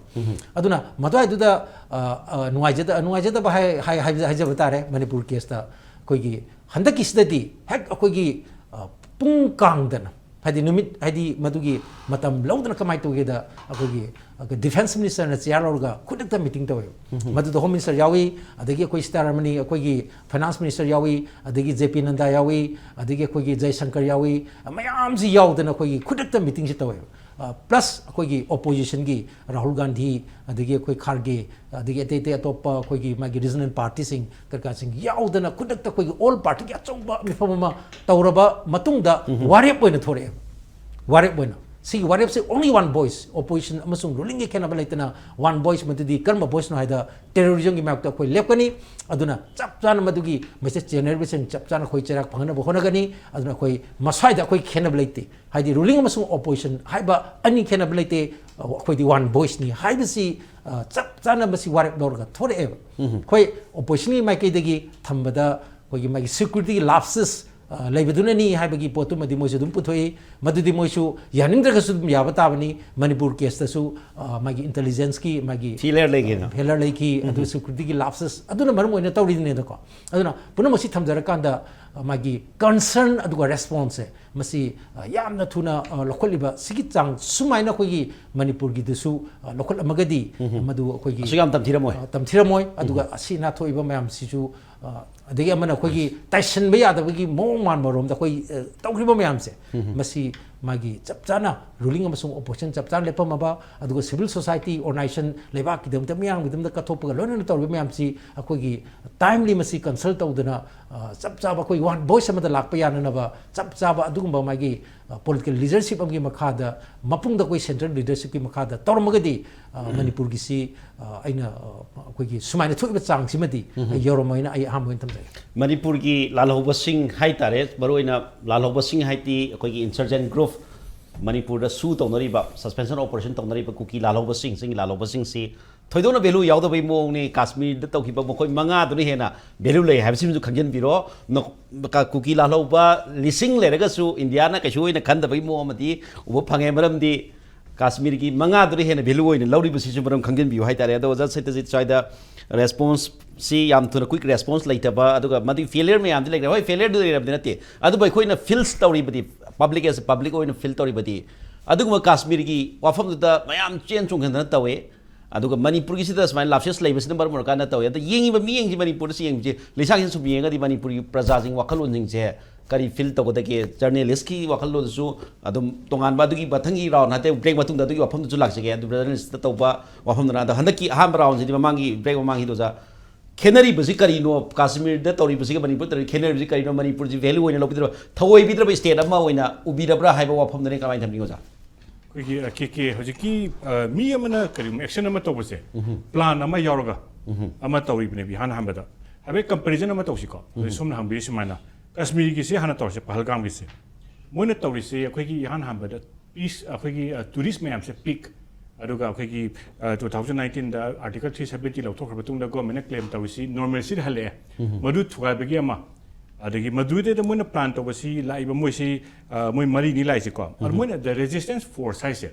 ꯑꯗꯨꯅ ꯃꯗꯨꯋꯥꯏꯗꯨꯗ, ꯑ, ꯑ, ꯅꯨꯡꯉꯥꯏꯖꯗ-, ꯅꯨꯡꯉꯥꯏꯖꯗꯕ ꯍꯥꯏ-, ꯍꯥꯏ-, ꯍꯥꯏꯖꯕ ꯇꯥꯔꯦ꯫ ꯃꯅꯤꯄꯨꯔ ꯀꯦꯁꯇ ꯑꯩꯈꯣꯏꯒꯤ ꯍꯟꯗꯛꯀꯤꯁꯤꯗꯗꯤ ꯍꯦꯛ ꯑꯩꯈꯣꯏꯒꯤ, ꯑ, ꯄꯨꯡ ꯀꯥꯡꯗꯅ, ꯍꯥꯏꯗꯤ ꯅꯨꯃꯤꯠ, ꯍꯥꯏꯗꯤ ꯃꯗꯨꯒꯤ ꯃꯇꯝ ꯂꯧꯗꯅ ꯀꯃꯥꯏꯅ ꯇꯧꯒꯦꯗ, ꯑꯩꯈꯣꯏꯒꯤ, ꯑ, ꯗꯤꯐꯦꯟꯁ ꯃꯤꯅꯤꯁꯇꯔꯅ ꯆꯤꯌꯥꯔ ꯂꯧꯔꯒ ꯈꯨꯗꯛꯇ ꯃꯤꯇꯤꯡ ꯇꯧꯋꯦꯕ꯫ ꯃꯗꯨꯗ ꯍꯣꯝ ꯃꯤꯅꯤꯁꯇꯔ ꯌꯥꯎꯏ, ꯑꯗꯒꯤ ꯑꯩꯈꯣꯏ ꯁꯤꯇꯥꯔꯥꯃꯅꯤ, ꯑꯩꯈꯣꯏꯒꯤ ꯐꯥꯏꯅꯥꯟꯁ ꯃꯤꯅꯤꯁꯇꯔ ꯌꯥꯎꯏ, ꯑꯗꯒꯤ ꯖꯦ ꯄꯤ ꯅꯟꯗꯥ ꯌꯥꯎꯏ, ꯑꯗꯒꯤ ꯑꯩꯈꯣꯏꯒꯤ ꯖꯌꯁꯪꯀꯔ ꯌꯥꯎꯏ, ꯃꯌꯥꯝꯁꯤ ꯌꯥꯎꯗꯅ ꯑꯩꯈꯣꯏꯒꯤ ꯈꯨꯗꯛꯇ ꯃꯤꯇꯤꯡꯁꯤ ꯇꯧꯋꯦꯕ꯫ ꯑ, ꯄ꯭ꯂꯁ ꯑꯩꯈꯣꯏꯒꯤ ꯑꯣꯄꯣꯖꯤꯁꯟꯒꯤ ꯔꯥꯍꯨꯜ ꯒꯥꯟꯙꯤ, ꯑꯗꯒꯤ ꯑꯩꯈꯣꯏ ꯈꯥꯔꯒꯦ, ꯑꯗꯒꯤ ꯑꯇꯩ ꯑꯇꯩ ꯑꯇꯣꯞꯄ ꯑꯩꯈꯣꯏꯒꯤ ꯃꯥꯒꯤ ꯔꯤꯖꯅꯦꯜ ꯄꯥꯔꯇꯤꯁꯤꯡ ꯀꯩꯀꯥꯁꯤꯡ ꯌꯥꯎꯗꯅ ꯈꯨꯗꯛꯇ ꯑꯩꯈꯣꯏꯒꯤ ꯑꯣꯜ ꯄꯥꯔꯇꯤꯒꯤ ꯑꯆꯧꯕ ꯃꯤꯐꯝ ꯑꯃ ꯇꯧꯔꯕ ꯃꯇꯨꯡꯗ ꯋꯥꯔꯦꯞ ꯑꯣꯏꯅ ꯊꯣꯔꯛꯑꯦ꯫ ꯋꯥꯔꯦꯞ ꯑꯣꯏꯅ ꯁꯤꯒꯤ ꯋꯥꯔꯦꯞꯁꯦ only one voice, ꯑꯣꯄꯣꯖꯤꯁꯟ ꯑꯃꯁꯨꯡ ꯔꯨꯂꯤꯡꯒꯤ ꯈꯦꯠꯅꯕ ꯂꯩꯇꯅ one voice꯫ ꯃꯗꯨꯗꯤ ꯀꯔꯝꯕ ꯚꯣꯏꯁꯅꯣ ꯍꯥꯏꯗ ꯇꯦꯔꯣꯔꯤꯖꯝꯒꯤ ꯃꯥꯌꯣꯛꯇ ꯑꯩꯈꯣꯏ ꯂꯦꯞꯀꯅꯤ꯫ ꯑꯗꯨꯅ ꯆꯞ ꯆꯥꯅ ꯃꯗꯨꯒꯤ ꯃꯦꯁꯦꯖ ꯆꯦꯟꯅꯔꯤꯕꯁꯤꯡ ꯆꯞ ꯆꯥꯅ ꯑꯩꯈꯣꯏ ꯆꯩꯔꯥꯛ ꯐꯪꯅꯕ ꯍꯣꯠꯅꯒꯅꯤ꯫ ꯑꯗꯨꯅ ꯑꯩꯈꯣꯏ ꯃꯁ꯭ꯋꯥꯏꯗ ꯑꯩꯈꯣꯏ ꯈꯦꯠꯅꯕ ꯂꯩꯇꯦ꯫ ꯍꯥꯏꯗꯤ ꯔꯨꯂꯤꯡ ꯑꯃꯁꯨꯡ ꯑꯣꯄꯣꯖꯤꯁꯟ ꯍꯥꯏꯕ ꯑꯅꯤ ꯈꯦꯠꯅꯕ ꯂꯩꯇꯦ꯫ ꯑꯩꯈꯣꯏꯗꯤ ꯋꯥꯟ ꯚꯣꯏꯁꯅꯤ ꯍꯥꯏꯕꯁꯤ, ꯑ, ꯆꯞ ꯆꯥꯅ ꯃꯁꯤ ꯋꯥꯔꯦꯞ ꯂꯧꯔꯒ ꯊꯣꯔꯛꯑꯦꯕ꯫ ꯑꯩꯈꯣꯏ ꯑꯣꯄꯣꯖꯤꯁꯟꯒꯤ ꯃꯥꯏꯀꯩꯗꯒꯤ ꯊꯝꯕꯗ ꯑꯩꯈꯣꯏꯒꯤ ꯃꯥꯒꯤ ꯁꯦꯀ꯭ꯌꯨꯔꯤꯇꯤꯒꯤ ꯂꯥꯞꯁꯦꯁ ꯑ, ꯂꯩꯕꯗꯨꯅꯅꯤ ꯍꯥꯏꯕꯒꯤ ꯄꯣꯠꯇꯨꯃꯗꯤ ꯃꯣꯏꯁꯨ ꯑꯗꯨꯝ ꯄꯨꯊꯣꯛꯏ꯫ ꯃꯗꯨꯗꯤ ꯃꯣꯏꯁꯨ ꯌꯥꯅꯤꯡꯗ꯭ꯔꯒꯁꯨ ꯑꯗꯨꯝ ꯌꯥꯕ ꯇꯥꯕꯅꯤ꯫ ꯃꯅꯤꯄꯨꯔ ꯀꯦꯁꯇꯁꯨ, ꯑ, ꯃꯥꯒꯤ ꯏꯟꯇꯦꯂꯤꯖꯦꯟꯁꯀꯤ ꯃꯥꯒꯤ ꯐꯦꯂꯔ ꯂꯩꯒꯦꯅ ꯐꯦꯂꯔ ꯂꯩꯈꯤ, ꯑꯗꯨ ꯁꯦꯀ꯭ꯌꯨꯔꯤꯇꯤꯒꯤ ꯂꯥꯞꯁꯦꯁ ꯑꯗꯨꯅ ꯃꯔꯝ ꯑꯣꯏꯅ ꯇꯧꯔꯤꯅꯦꯗꯀꯣ꯫ ꯑꯗꯨꯅ ꯄꯨꯝꯅꯃꯛꯁꯤ ꯊꯝꯖꯔꯀꯥꯟꯗ, ꯑ, ꯃꯥꯒꯤ ꯀꯟꯁꯔꯟ ꯑꯗꯨꯒ ꯔꯦꯁꯄꯣꯟꯁꯁꯦ ꯃꯁꯤ, ꯑ, ꯌꯥꯝꯅ ꯊꯨꯅ, ꯑ, ꯂꯧꯈꯠꯂꯤꯕ ꯁꯤꯒꯤ ꯆꯥꯡ ꯁꯨꯃꯥꯏꯅ ꯑꯩꯈꯣꯏꯒꯤ ꯃꯅꯤꯄꯨꯔꯒꯤꯗꯨꯁꯨ, ꯑ, ꯂꯧꯈꯠꯂꯝꯃꯒꯗꯤ ꯃꯗꯨ ꯑꯩꯈꯣꯏꯒꯤ ꯑꯁꯨꯛ ꯌꯥꯝ ꯇꯝꯊꯤꯔꯝꯃꯣꯏ꯫ ꯑ, ꯇꯝꯊꯤꯔꯝꯃꯣꯏ꯫ ꯑꯗꯨꯒ ꯑꯁꯤ ꯅꯥꯊꯣꯛꯏꯕ ꯃꯌꯥꯝꯁꯤꯁꯨ, ꯑ, ꯑꯗꯒꯤ ꯑꯃꯅ ꯑꯩꯈꯣꯏꯒꯤ ꯇꯥꯏꯁꯟꯕ ꯌꯥꯗꯕꯒꯤ ꯃꯑꯣꯡ ꯃꯥꯟꯕ ꯔꯣꯝꯗ ꯑꯩꯈꯣꯏ, ꯑ, ꯇꯧꯈ꯭ꯔꯤꯕ ꯃꯌꯥꯝꯁꯦ ꯃꯁꯤ ꯃꯥꯒꯤ ꯆꯞ ꯆꯥꯅ ꯔꯨꯂꯤꯡ ꯑꯃꯁꯨꯡ ꯑꯣꯄꯣꯖꯤꯁꯟ ꯆꯞ ꯆꯥꯅ ꯂꯦꯞꯄꯝꯃꯕ, ꯑꯗꯨꯒ ꯁꯤꯚꯤꯜ ꯁꯣꯁꯥꯏꯇꯤ ꯑꯣꯔꯒꯅꯥꯏꯖꯦꯁꯟ ꯂꯩꯕꯥꯛꯀꯤꯗꯃꯛꯇ ꯃꯤꯌꯥꯝꯒꯤꯗꯃꯛꯇ ꯀꯠꯊꯣꯛꯄꯒ ꯂꯣꯏꯅꯅ ꯇꯧꯔꯤꯕ ꯃꯌꯥꯝꯁꯤ ꯑꯩꯈꯣꯏꯒꯤ ꯇꯥꯏꯝꯂꯤ ꯃꯁꯤ ꯀꯟꯁꯜ ꯇꯧꯗꯅ, ꯑ, ꯆꯞ ꯆꯥꯕ ꯑꯩꯈꯣꯏ ꯋꯥꯟ ꯚꯣꯏꯁ ꯑꯃꯗ ꯂꯥꯛꯄ ꯌꯥꯅꯅꯕ ꯆꯞ ꯆꯥꯕ ꯑꯗꯨꯒꯨꯝꯕ ꯃꯥꯒꯤ, ꯑ, ꯄꯣꯂꯤꯇꯤꯀꯦꯜ ꯂꯤꯗꯔꯁꯤꯞ ꯑꯃꯒꯤ ꯃꯈꯥꯗ ꯃꯄꯨꯡꯗ ꯑꯩꯈꯣꯏ ꯁꯦꯟꯇ꯭ꯔꯦꯜ ꯂꯤꯗꯔꯁꯤꯞꯀꯤ ꯃꯈꯥꯗ ꯇꯧꯔꯝꯃꯒꯗꯤ, ꯑ, ꯃꯅꯤꯄꯨꯔꯒꯤꯁꯤ, ꯑ, ꯑꯩꯅ, ꯑ, ꯑꯩꯈꯣꯏꯒꯤ ꯁꯨꯃꯥꯏꯅ ꯊꯣꯛꯏꯕ ꯆꯥꯡꯁꯤꯃꯗꯤ ꯌꯧꯔꯝꯃꯣꯏꯅ ꯑꯩ ꯑꯍꯥꯟꯕ ꯑꯣꯏꯅ ꯊꯝꯖꯒꯦ꯫ ꯃꯅꯤꯄꯨꯔꯒꯤ ꯂꯥꯜꯍꯧꯕꯁꯤꯡ ꯍꯥꯏꯇꯥꯔꯦ, ꯃꯔꯨꯑꯣꯏꯅ ꯂꯥꯜꯍꯧꯕꯁꯤꯡ ꯍꯥꯏꯗꯤ ꯑꯩꯈꯣꯏꯒꯤ ꯏꯟꯁꯔꯖꯦꯟ ꯒ꯭ꯔꯨꯞ, ꯃꯅꯤꯄꯨꯔꯗ ꯁꯨ ꯇꯧꯅꯔꯤꯕ, ꯁꯁꯄꯦꯟꯁꯟ ꯑꯣꯄꯔꯦꯁꯟ ꯇꯧꯅꯔꯤꯕ ꯀꯨꯀꯤ ꯂꯥꯜꯍꯧꯕꯁꯤꯡ, ꯁꯤꯡꯒꯤ ꯂꯥꯜꯍꯧꯕꯁꯤꯡꯁꯤ ꯊꯣꯏꯗꯣꯛꯅ ꯚꯦꯂꯨ ꯌꯥꯎꯗꯕꯒꯤ ꯃꯑꯣꯡꯅꯤ꯫ ꯀꯥꯁꯃꯤꯔꯗ ꯇꯧꯈꯤꯕ ꯃꯈꯣꯏ ꯃꯉꯥꯗꯨꯅ ꯍꯦꯟꯅ ꯚꯦꯂꯨ ꯂꯩ ꯍꯥꯏꯕꯁꯤꯃꯁꯨ ꯈꯪꯖꯤꯟꯕꯤꯔꯣ꯫ ꯅ-, ꯀ-, ꯀꯨꯀꯤ ꯂꯥꯜꯍꯧꯕ ꯂꯤꯁꯤꯡ ꯂꯩꯔꯒꯁꯨ ꯏꯟꯗꯤꯌꯥꯅ ꯀꯩꯁꯨ ꯑꯣꯏꯅ ꯈꯟꯗꯕꯒꯤ ꯃꯑꯣꯡ ꯑꯃꯗꯤ ꯎꯕ ꯐꯪꯉꯦ꯫ ꯃꯔꯝꯗꯤ ꯀꯥꯁꯃꯤꯔꯒꯤ ꯃꯉꯥꯗꯨꯅ ꯍꯦꯟꯅ ꯚꯦꯂꯨ ꯑꯣꯏꯅ ꯂꯧꯔꯤꯕꯁꯤꯁꯨ ꯃꯔꯝ ꯈꯪꯖꯤꯟꯕꯤꯌꯨ ꯍꯥꯏꯇꯥꯔꯦ꯫ ꯑꯗꯣ ꯑꯣꯖꯥ ꯁꯇ꯭ꯌꯖꯤꯠ, ꯁ꯭ꯋꯥꯏꯗ ꯔꯦꯁꯄꯣꯟꯁꯁꯤ ꯌꯥꯝ ꯊꯨꯅ ꯀ꯭ꯋꯤꯛ ꯔꯦꯁꯄꯣꯟꯁ ꯂꯩꯇꯕ, ꯑꯗꯨꯒ ꯃꯗꯨꯒꯤ ꯐꯦꯂꯤꯌꯔ ꯃꯌꯥꯝꯗꯤ ꯂꯩꯈ꯭ꯔꯦ꯫ ꯍꯣꯏ, ꯐꯦꯂꯤꯌꯔꯗꯨ ꯂꯩꯔꯕꯗꯤ ꯅꯠꯇꯦ, ꯑꯗꯨꯕꯨ ꯑꯩꯈꯣꯏꯅ ꯐꯤꯜꯁ ꯇꯧꯔꯤꯕꯗꯤ, ꯄꯕ꯭ꯂꯤꯛ ꯑꯦꯁ ꯄꯕ꯭ꯂꯤꯛ ꯑꯣꯏꯅ ꯐꯤꯜ ꯇꯧꯔꯤꯕꯗꯤ, ꯑꯗꯨꯒꯨꯝꯕ ꯀꯥꯁꯃꯤꯔꯒꯤ ꯋꯥꯐꯝꯗꯨꯗ ꯃꯌꯥꯝ ꯆꯦꯟ ꯆꯣꯡꯁꯤꯟꯗꯅ ꯇꯧꯋꯦ꯫ ꯑꯗꯨꯒ ꯃꯅꯤꯄꯨꯔꯒꯤꯁꯤꯗ ꯁꯨꯃꯥꯏꯅ ꯂꯥꯞꯁꯦꯁ ꯂꯩꯕꯁꯤꯅ ꯃꯔꯝ ꯑꯣꯏꯔꯀꯥꯟꯗ ꯇꯧꯋꯦ꯫ ꯑꯗ ꯌꯦꯡꯉꯤꯕ ꯃꯤꯌꯦꯡꯁꯤ, ꯃꯅꯤꯄꯨꯔꯗ ꯌꯦꯡꯕꯁꯤ, ꯂꯩꯁꯥꯁꯤꯅ ꯁꯨꯝ ꯌꯦꯡꯉꯒꯗꯤ ꯃꯅꯤꯄꯨꯔꯒꯤ ꯄ꯭ꯔꯖꯥꯁꯤꯡ ꯋꯥꯈꯜꯂꯣꯟꯁꯤꯡꯁꯦ ꯀꯔꯤ ꯐꯤꯜ ꯇꯧꯒꯗꯒꯦ? ꯖꯔꯅꯦꯂꯤꯁꯀꯤ ꯋꯥꯈꯜꯂꯣꯟꯗꯁꯨ ꯑꯗꯨꯝ ꯇꯣꯉꯥꯟꯕ, ꯑꯗꯨꯒꯤ ꯃꯊꯪꯒꯤ ꯔꯥꯎꯟ ꯍꯥꯏꯇꯥꯔꯦ, ꯕ꯭ꯔꯦꯛ ꯃꯇꯨꯡꯗ ꯑꯗꯨꯒꯤ ꯋꯥꯐꯝꯗꯨꯁꯨ ꯂꯥꯛꯆꯒꯦ꯫ ꯑꯗꯨ ꯖꯔꯅꯦꯂꯤꯁꯇ ꯇꯧꯕ ꯋꯥꯐꯝꯗꯨꯅ, ꯑꯗꯣ ꯍꯟꯗꯛꯀꯤ ꯑꯍꯥꯟꯕ ꯔꯥꯎꯟꯁꯤꯗꯤ, ꯃꯃꯥꯡꯒꯤ ꯕ꯭ꯔꯦꯛ ꯃꯃꯥꯡꯒꯤꯗꯨ ꯑꯣꯖꯥ, ꯈꯦꯠꯅꯔꯤꯕꯁꯤ ꯀꯔꯤꯅꯣ? ꯀꯥꯁꯃꯤꯔꯗ ꯇꯧꯔꯤꯕꯁꯤꯒ ꯃꯅꯤꯄꯨꯔꯗ ꯇꯧꯔꯤꯕ ꯈꯦꯠꯅꯔꯤꯕꯁꯤ ꯀꯔꯤꯅꯣ? ꯃꯅꯤꯄꯨꯔꯁꯤ ꯚꯦꯂꯨ ꯑꯣꯏꯅ ꯂꯧꯕꯤꯗ꯭ꯔꯕ, ꯊꯑꯣꯏꯕꯤꯗ꯭ꯔꯕ ꯁ꯭ꯇꯦꯠ ꯑꯃ ꯑꯣꯏꯅ ꯎꯕꯤꯔꯕ꯭ꯔꯥ ꯍꯥꯏꯕ ꯋꯥꯐꯝꯗꯨꯅꯤ꯫ ꯀꯃꯥꯏꯅ ꯊꯝꯕꯤꯅꯤ ꯑꯣꯖꯥ? ꯑꯩꯈꯣꯏꯒꯤ, ꯑ, ꯀꯦ ꯀꯦ, ꯍꯧꯖꯤꯛꯀꯤ, ꯑ, ꯃꯤ ꯑꯃꯅ ꯀꯔꯤꯒꯨꯝꯕ ꯑꯦꯛꯁꯟ ꯑꯃ ꯇꯧꯕꯁꯦ, ꯄ꯭ꯂꯥꯟ ꯑꯃ ꯌꯥꯎꯔꯒ ꯑꯃ ꯇꯧꯔꯤꯕꯅꯦꯕ꯫ ꯏꯍꯥꯟ ꯍꯥꯟꯕꯗ ꯍꯥꯏꯐꯦꯠ ꯀꯝꯄꯦꯔꯤꯖꯟ ꯑꯃ ꯇꯧꯁꯤꯀꯣ꯫ ꯍꯧꯖꯤꯛ ꯁꯣꯝꯅ ꯍꯪꯕꯤꯔꯤ ꯁꯨꯃꯥꯏꯅ, ꯀꯥꯁꯃꯤꯔꯒꯤꯁꯦ ꯍꯥꯟꯅ ꯇꯧꯔꯁꯦ, ꯄꯍꯜꯒꯥꯝꯒꯤꯁꯦ꯫ ꯃꯣꯏꯅ ꯇꯧꯔꯤꯁꯦ, ꯑꯩꯈꯣꯏꯒꯤ ꯏꯍꯥꯟ ꯍꯥꯟꯕꯗ ꯄꯤꯁ, ꯑꯩꯈꯣꯏꯒꯤ, ꯑ, ꯇꯨꯔꯤꯁ ꯃꯌꯥꯝꯁꯦ ꯄꯤꯛ, ꯑꯗꯨꯒ ꯑꯩꯈꯣꯏꯒꯤ, ꯑ, two thousand nineteen ꯗ Article three seventy ꯂꯧꯊꯣꯛꯈ꯭ꯔ ꯃꯇꯨꯡꯗ ꯒꯣꯔꯃꯦꯟꯅ ꯀ꯭ꯂꯦꯝ ꯇꯧꯔꯤꯁꯤ ꯅꯣꯔꯃꯦꯜꯁꯤꯗ ꯍꯜꯂꯛꯑꯦ꯫ ꯃꯗꯨ ꯊꯨꯒꯥꯏꯕꯒꯤ ꯑꯃ, ꯑꯗꯒꯤ ꯃꯗꯨꯗꯩꯗ ꯃꯣꯏꯅ ꯄ꯭ꯂꯥꯟ ꯇꯧꯕꯁꯤ ꯂꯥꯛꯏꯕ ꯃꯣꯏꯁꯤ, ꯑ, ꯃꯣꯏ ꯃꯔꯤꯅꯤ ꯂꯥꯛꯏꯁꯦꯀꯣ, ꯑꯗꯣ ꯃꯣꯏꯅ ꯗ ꯔꯦꯖꯤꯁꯇꯦꯟꯁ ꯐꯣꯔꯁ ꯍꯥꯏꯁꯦ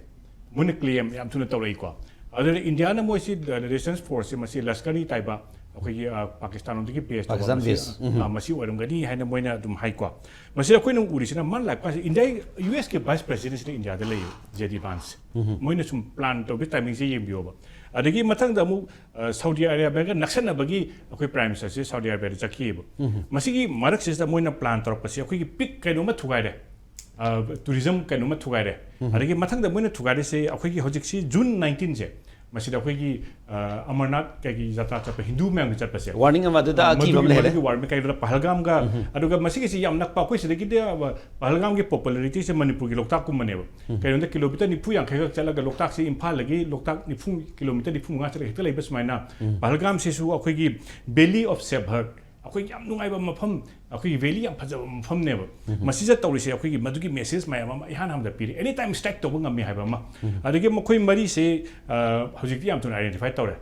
ꯃꯣꯏꯅ ꯀ꯭ꯂꯦꯝ ꯌꯥꯝ ꯊꯨꯅ ꯇꯧꯔꯛꯏꯀꯣ꯫ ꯑꯗꯨꯅ ꯏꯟꯗꯤꯌꯥꯅ ꯃꯣꯏꯁꯤ ꯗ ꯔꯦꯖꯤꯁꯇꯦꯟꯁ ꯐꯣꯔꯁꯁꯦ ꯃꯁꯤ ꯂꯁꯀꯔ ꯏ ꯇꯥꯏꯕ, ꯑꯩꯈꯣꯏꯒꯤ, ꯑ, ꯄꯥꯀꯤꯁꯇꯥꯟ ꯂꯣꯝꯗꯒꯤ ꯕꯦꯁ ꯇꯧꯕ ꯄꯥꯀꯤꯁꯇꯥꯟ ꯃꯁꯤ, base, ꯎꯝ꯫ ꯑ, ꯃꯁꯤ ꯑꯣꯏꯔꯝꯒꯅꯤ ꯍꯥꯏꯅ ꯃꯣꯏꯅ ꯑꯗꯨꯝ ꯍꯥꯏꯀꯣ꯫ ꯃꯁꯤ ꯑꯩꯈꯣꯏꯅ ꯎꯔꯤꯁꯤꯅ ꯃꯥꯅ ꯂꯥꯛꯄ ꯀꯥꯟꯁꯤ ꯏꯟꯗꯤꯌꯥ, ꯌꯨ ꯑꯦꯁꯀꯤ ꯚꯥꯏꯁ ꯄ꯭ꯔꯦꯁꯤꯗꯦꯟꯁꯤꯅ ꯏꯟꯗꯤꯌꯥꯗ ꯂꯩꯌꯦꯕ, ꯖꯦ ꯗꯤ ꯚꯥꯟꯁ꯫ ꯃꯣꯏꯅ ꯁꯨꯝ ꯄ꯭ꯂꯥꯟ ꯇꯧꯕꯒꯤ ꯇꯥꯏꯃꯤꯡꯁꯦ ꯌꯦꯡꯕꯤꯌꯣꯕ꯫ ꯑꯗꯒꯤ ꯃꯊꯪꯗ ꯑꯃꯨꯛ, ꯑ, ꯁꯥꯎꯗꯤ ꯑꯔꯥꯕꯤꯌꯥꯒ ꯅꯛꯁꯟꯅꯕꯒꯤ ꯑꯩꯈꯣꯏ ꯄ꯭ꯔꯥꯏꯝ ꯃꯤꯅꯤꯁꯇꯔꯁꯦ ꯁꯥꯎꯗꯤ ꯑꯔꯥꯕꯤꯌꯥꯗ ꯆꯠꯈꯤꯑꯕ꯫ ꯃꯁꯤꯒꯤ ꯃꯔꯛꯁꯤꯗ ꯃꯣꯏꯅ ꯄ꯭ꯂꯥꯟ ꯇꯧꯔꯛꯄꯁꯦ ꯑꯩꯈꯣꯏꯒꯤ ꯄꯤꯛ ꯀꯩꯅꯣꯝꯃ ꯊꯨꯒꯥꯏꯔꯦ, ꯇꯨꯔꯤꯖꯝ ꯀꯩꯅꯣꯝꯃ ꯊꯨꯒꯥꯏꯔꯦ꯫ ꯑꯗꯒꯤ ꯃꯊꯪꯗ ꯃꯣꯏꯅ ꯊꯨꯒꯥꯏꯔꯤꯁꯦ ꯑꯩꯈꯣꯏꯒꯤ ꯍꯧꯖꯤꯛꯁꯤ ꯖꯨꯟ ꯅꯥꯏꯟꯇꯤꯟꯁꯦ, ꯃꯁꯤꯗ ꯑꯩꯈꯣꯏꯒꯤ, ꯑ, ꯑꯃꯔꯅꯥꯊ ꯀꯩꯒꯤ ꯖꯇ꯭ꯔꯥ ꯆꯠꯄ ꯍꯤꯟꯗꯨ ꯃꯌꯥꯝꯒꯤ ꯆꯠꯄꯁꯦ, ꯋꯥꯔꯅꯤꯡ ꯑꯃ ꯑꯗꯨꯗ ꯑ, ꯑꯀꯤꯕ ꯑꯃ ꯃꯗꯨꯒꯤ ꯂꯩꯔꯦ꯫ ꯃꯗꯨꯒꯤ ꯋꯥꯔꯅꯤꯡ ꯀꯩꯗ ꯄꯍꯜꯒꯥꯝꯒ, ꯑꯗꯨꯒ ꯃꯁꯤꯒꯤꯁꯤ ꯌꯥꯝ ꯅꯛꯄ ꯑꯩꯈꯣꯏ ꯁꯤꯗꯒꯤꯗꯤ, ꯑ, ꯄꯍꯜꯒꯥꯝꯒꯤ ꯄꯣꯄꯨꯂꯔꯤꯇꯤꯁꯦ ꯃꯅꯤꯄꯨꯔꯒꯤ ꯂꯣꯛꯇꯥꯛꯀꯨꯝꯕꯅꯦꯕ꯫ ꯀꯩꯅꯣꯗ ꯀꯤꯂꯣꯃꯤꯇꯔ ꯅꯤꯐꯨ ꯌꯥꯡꯈꯩꯈꯛ ꯆꯠꯂꯒ ꯂꯣꯛꯇꯥꯛꯁꯤ ꯏꯝꯐꯥꯜꯗꯒꯤ ꯂꯣꯛꯇꯥꯛ ꯅꯤꯐꯨ, ꯀꯤꯂꯣꯃꯤꯇꯔ ꯅꯤꯐꯨ ꯃꯉꯥ ꯆꯠꯂꯒ ꯍꯦꯛꯇ ꯂꯩꯕ ꯁꯨꯃꯥꯏꯅ ꯄꯍꯜꯒꯥꯝꯁꯤꯁꯨ ꯑꯩꯈꯣꯏꯒꯤ ꯕꯦꯂꯤ ꯑꯣꯐ ꯁꯦꯚꯔ, ꯑꯩꯈꯣꯏ ꯌꯥꯝ ꯅꯨꯡꯉꯥꯏꯕ ꯃꯐꯝ, ꯑꯩꯈꯣꯏꯒꯤ ꯚꯦꯂꯤ ꯌꯥꯝ ꯐꯖꯕ ꯃꯐꯝꯅꯦꯕ꯫ ꯃꯁꯤꯗ ꯇꯧꯔꯤꯁꯦ ꯑꯩꯈꯣꯏꯒꯤ ꯃꯗꯨꯒꯤ ꯃꯦꯁꯦꯖ ꯃꯌꯥꯝ ꯑꯃ ꯏꯍꯥꯟ ꯍꯥꯟꯕꯗ ꯄꯤꯔꯤ, ꯑꯦꯅꯤ ꯇꯥꯏꯝ ꯁ꯭ꯇ꯭ꯔꯥꯏꯛ ꯇꯧꯕ ꯉꯝꯃꯤ ꯍꯥꯏꯕ ꯑꯃ꯫ ꯑꯗꯒꯤ ꯃꯈꯣꯏ ꯃꯔꯤꯁꯦ, ꯑ, ꯍꯧꯖꯤꯛꯇꯤ ꯌꯥꯝ ꯊꯨꯅ ꯑꯥꯏꯗꯦꯟꯇꯤꯐꯥꯏ ꯇꯧꯔꯦ꯫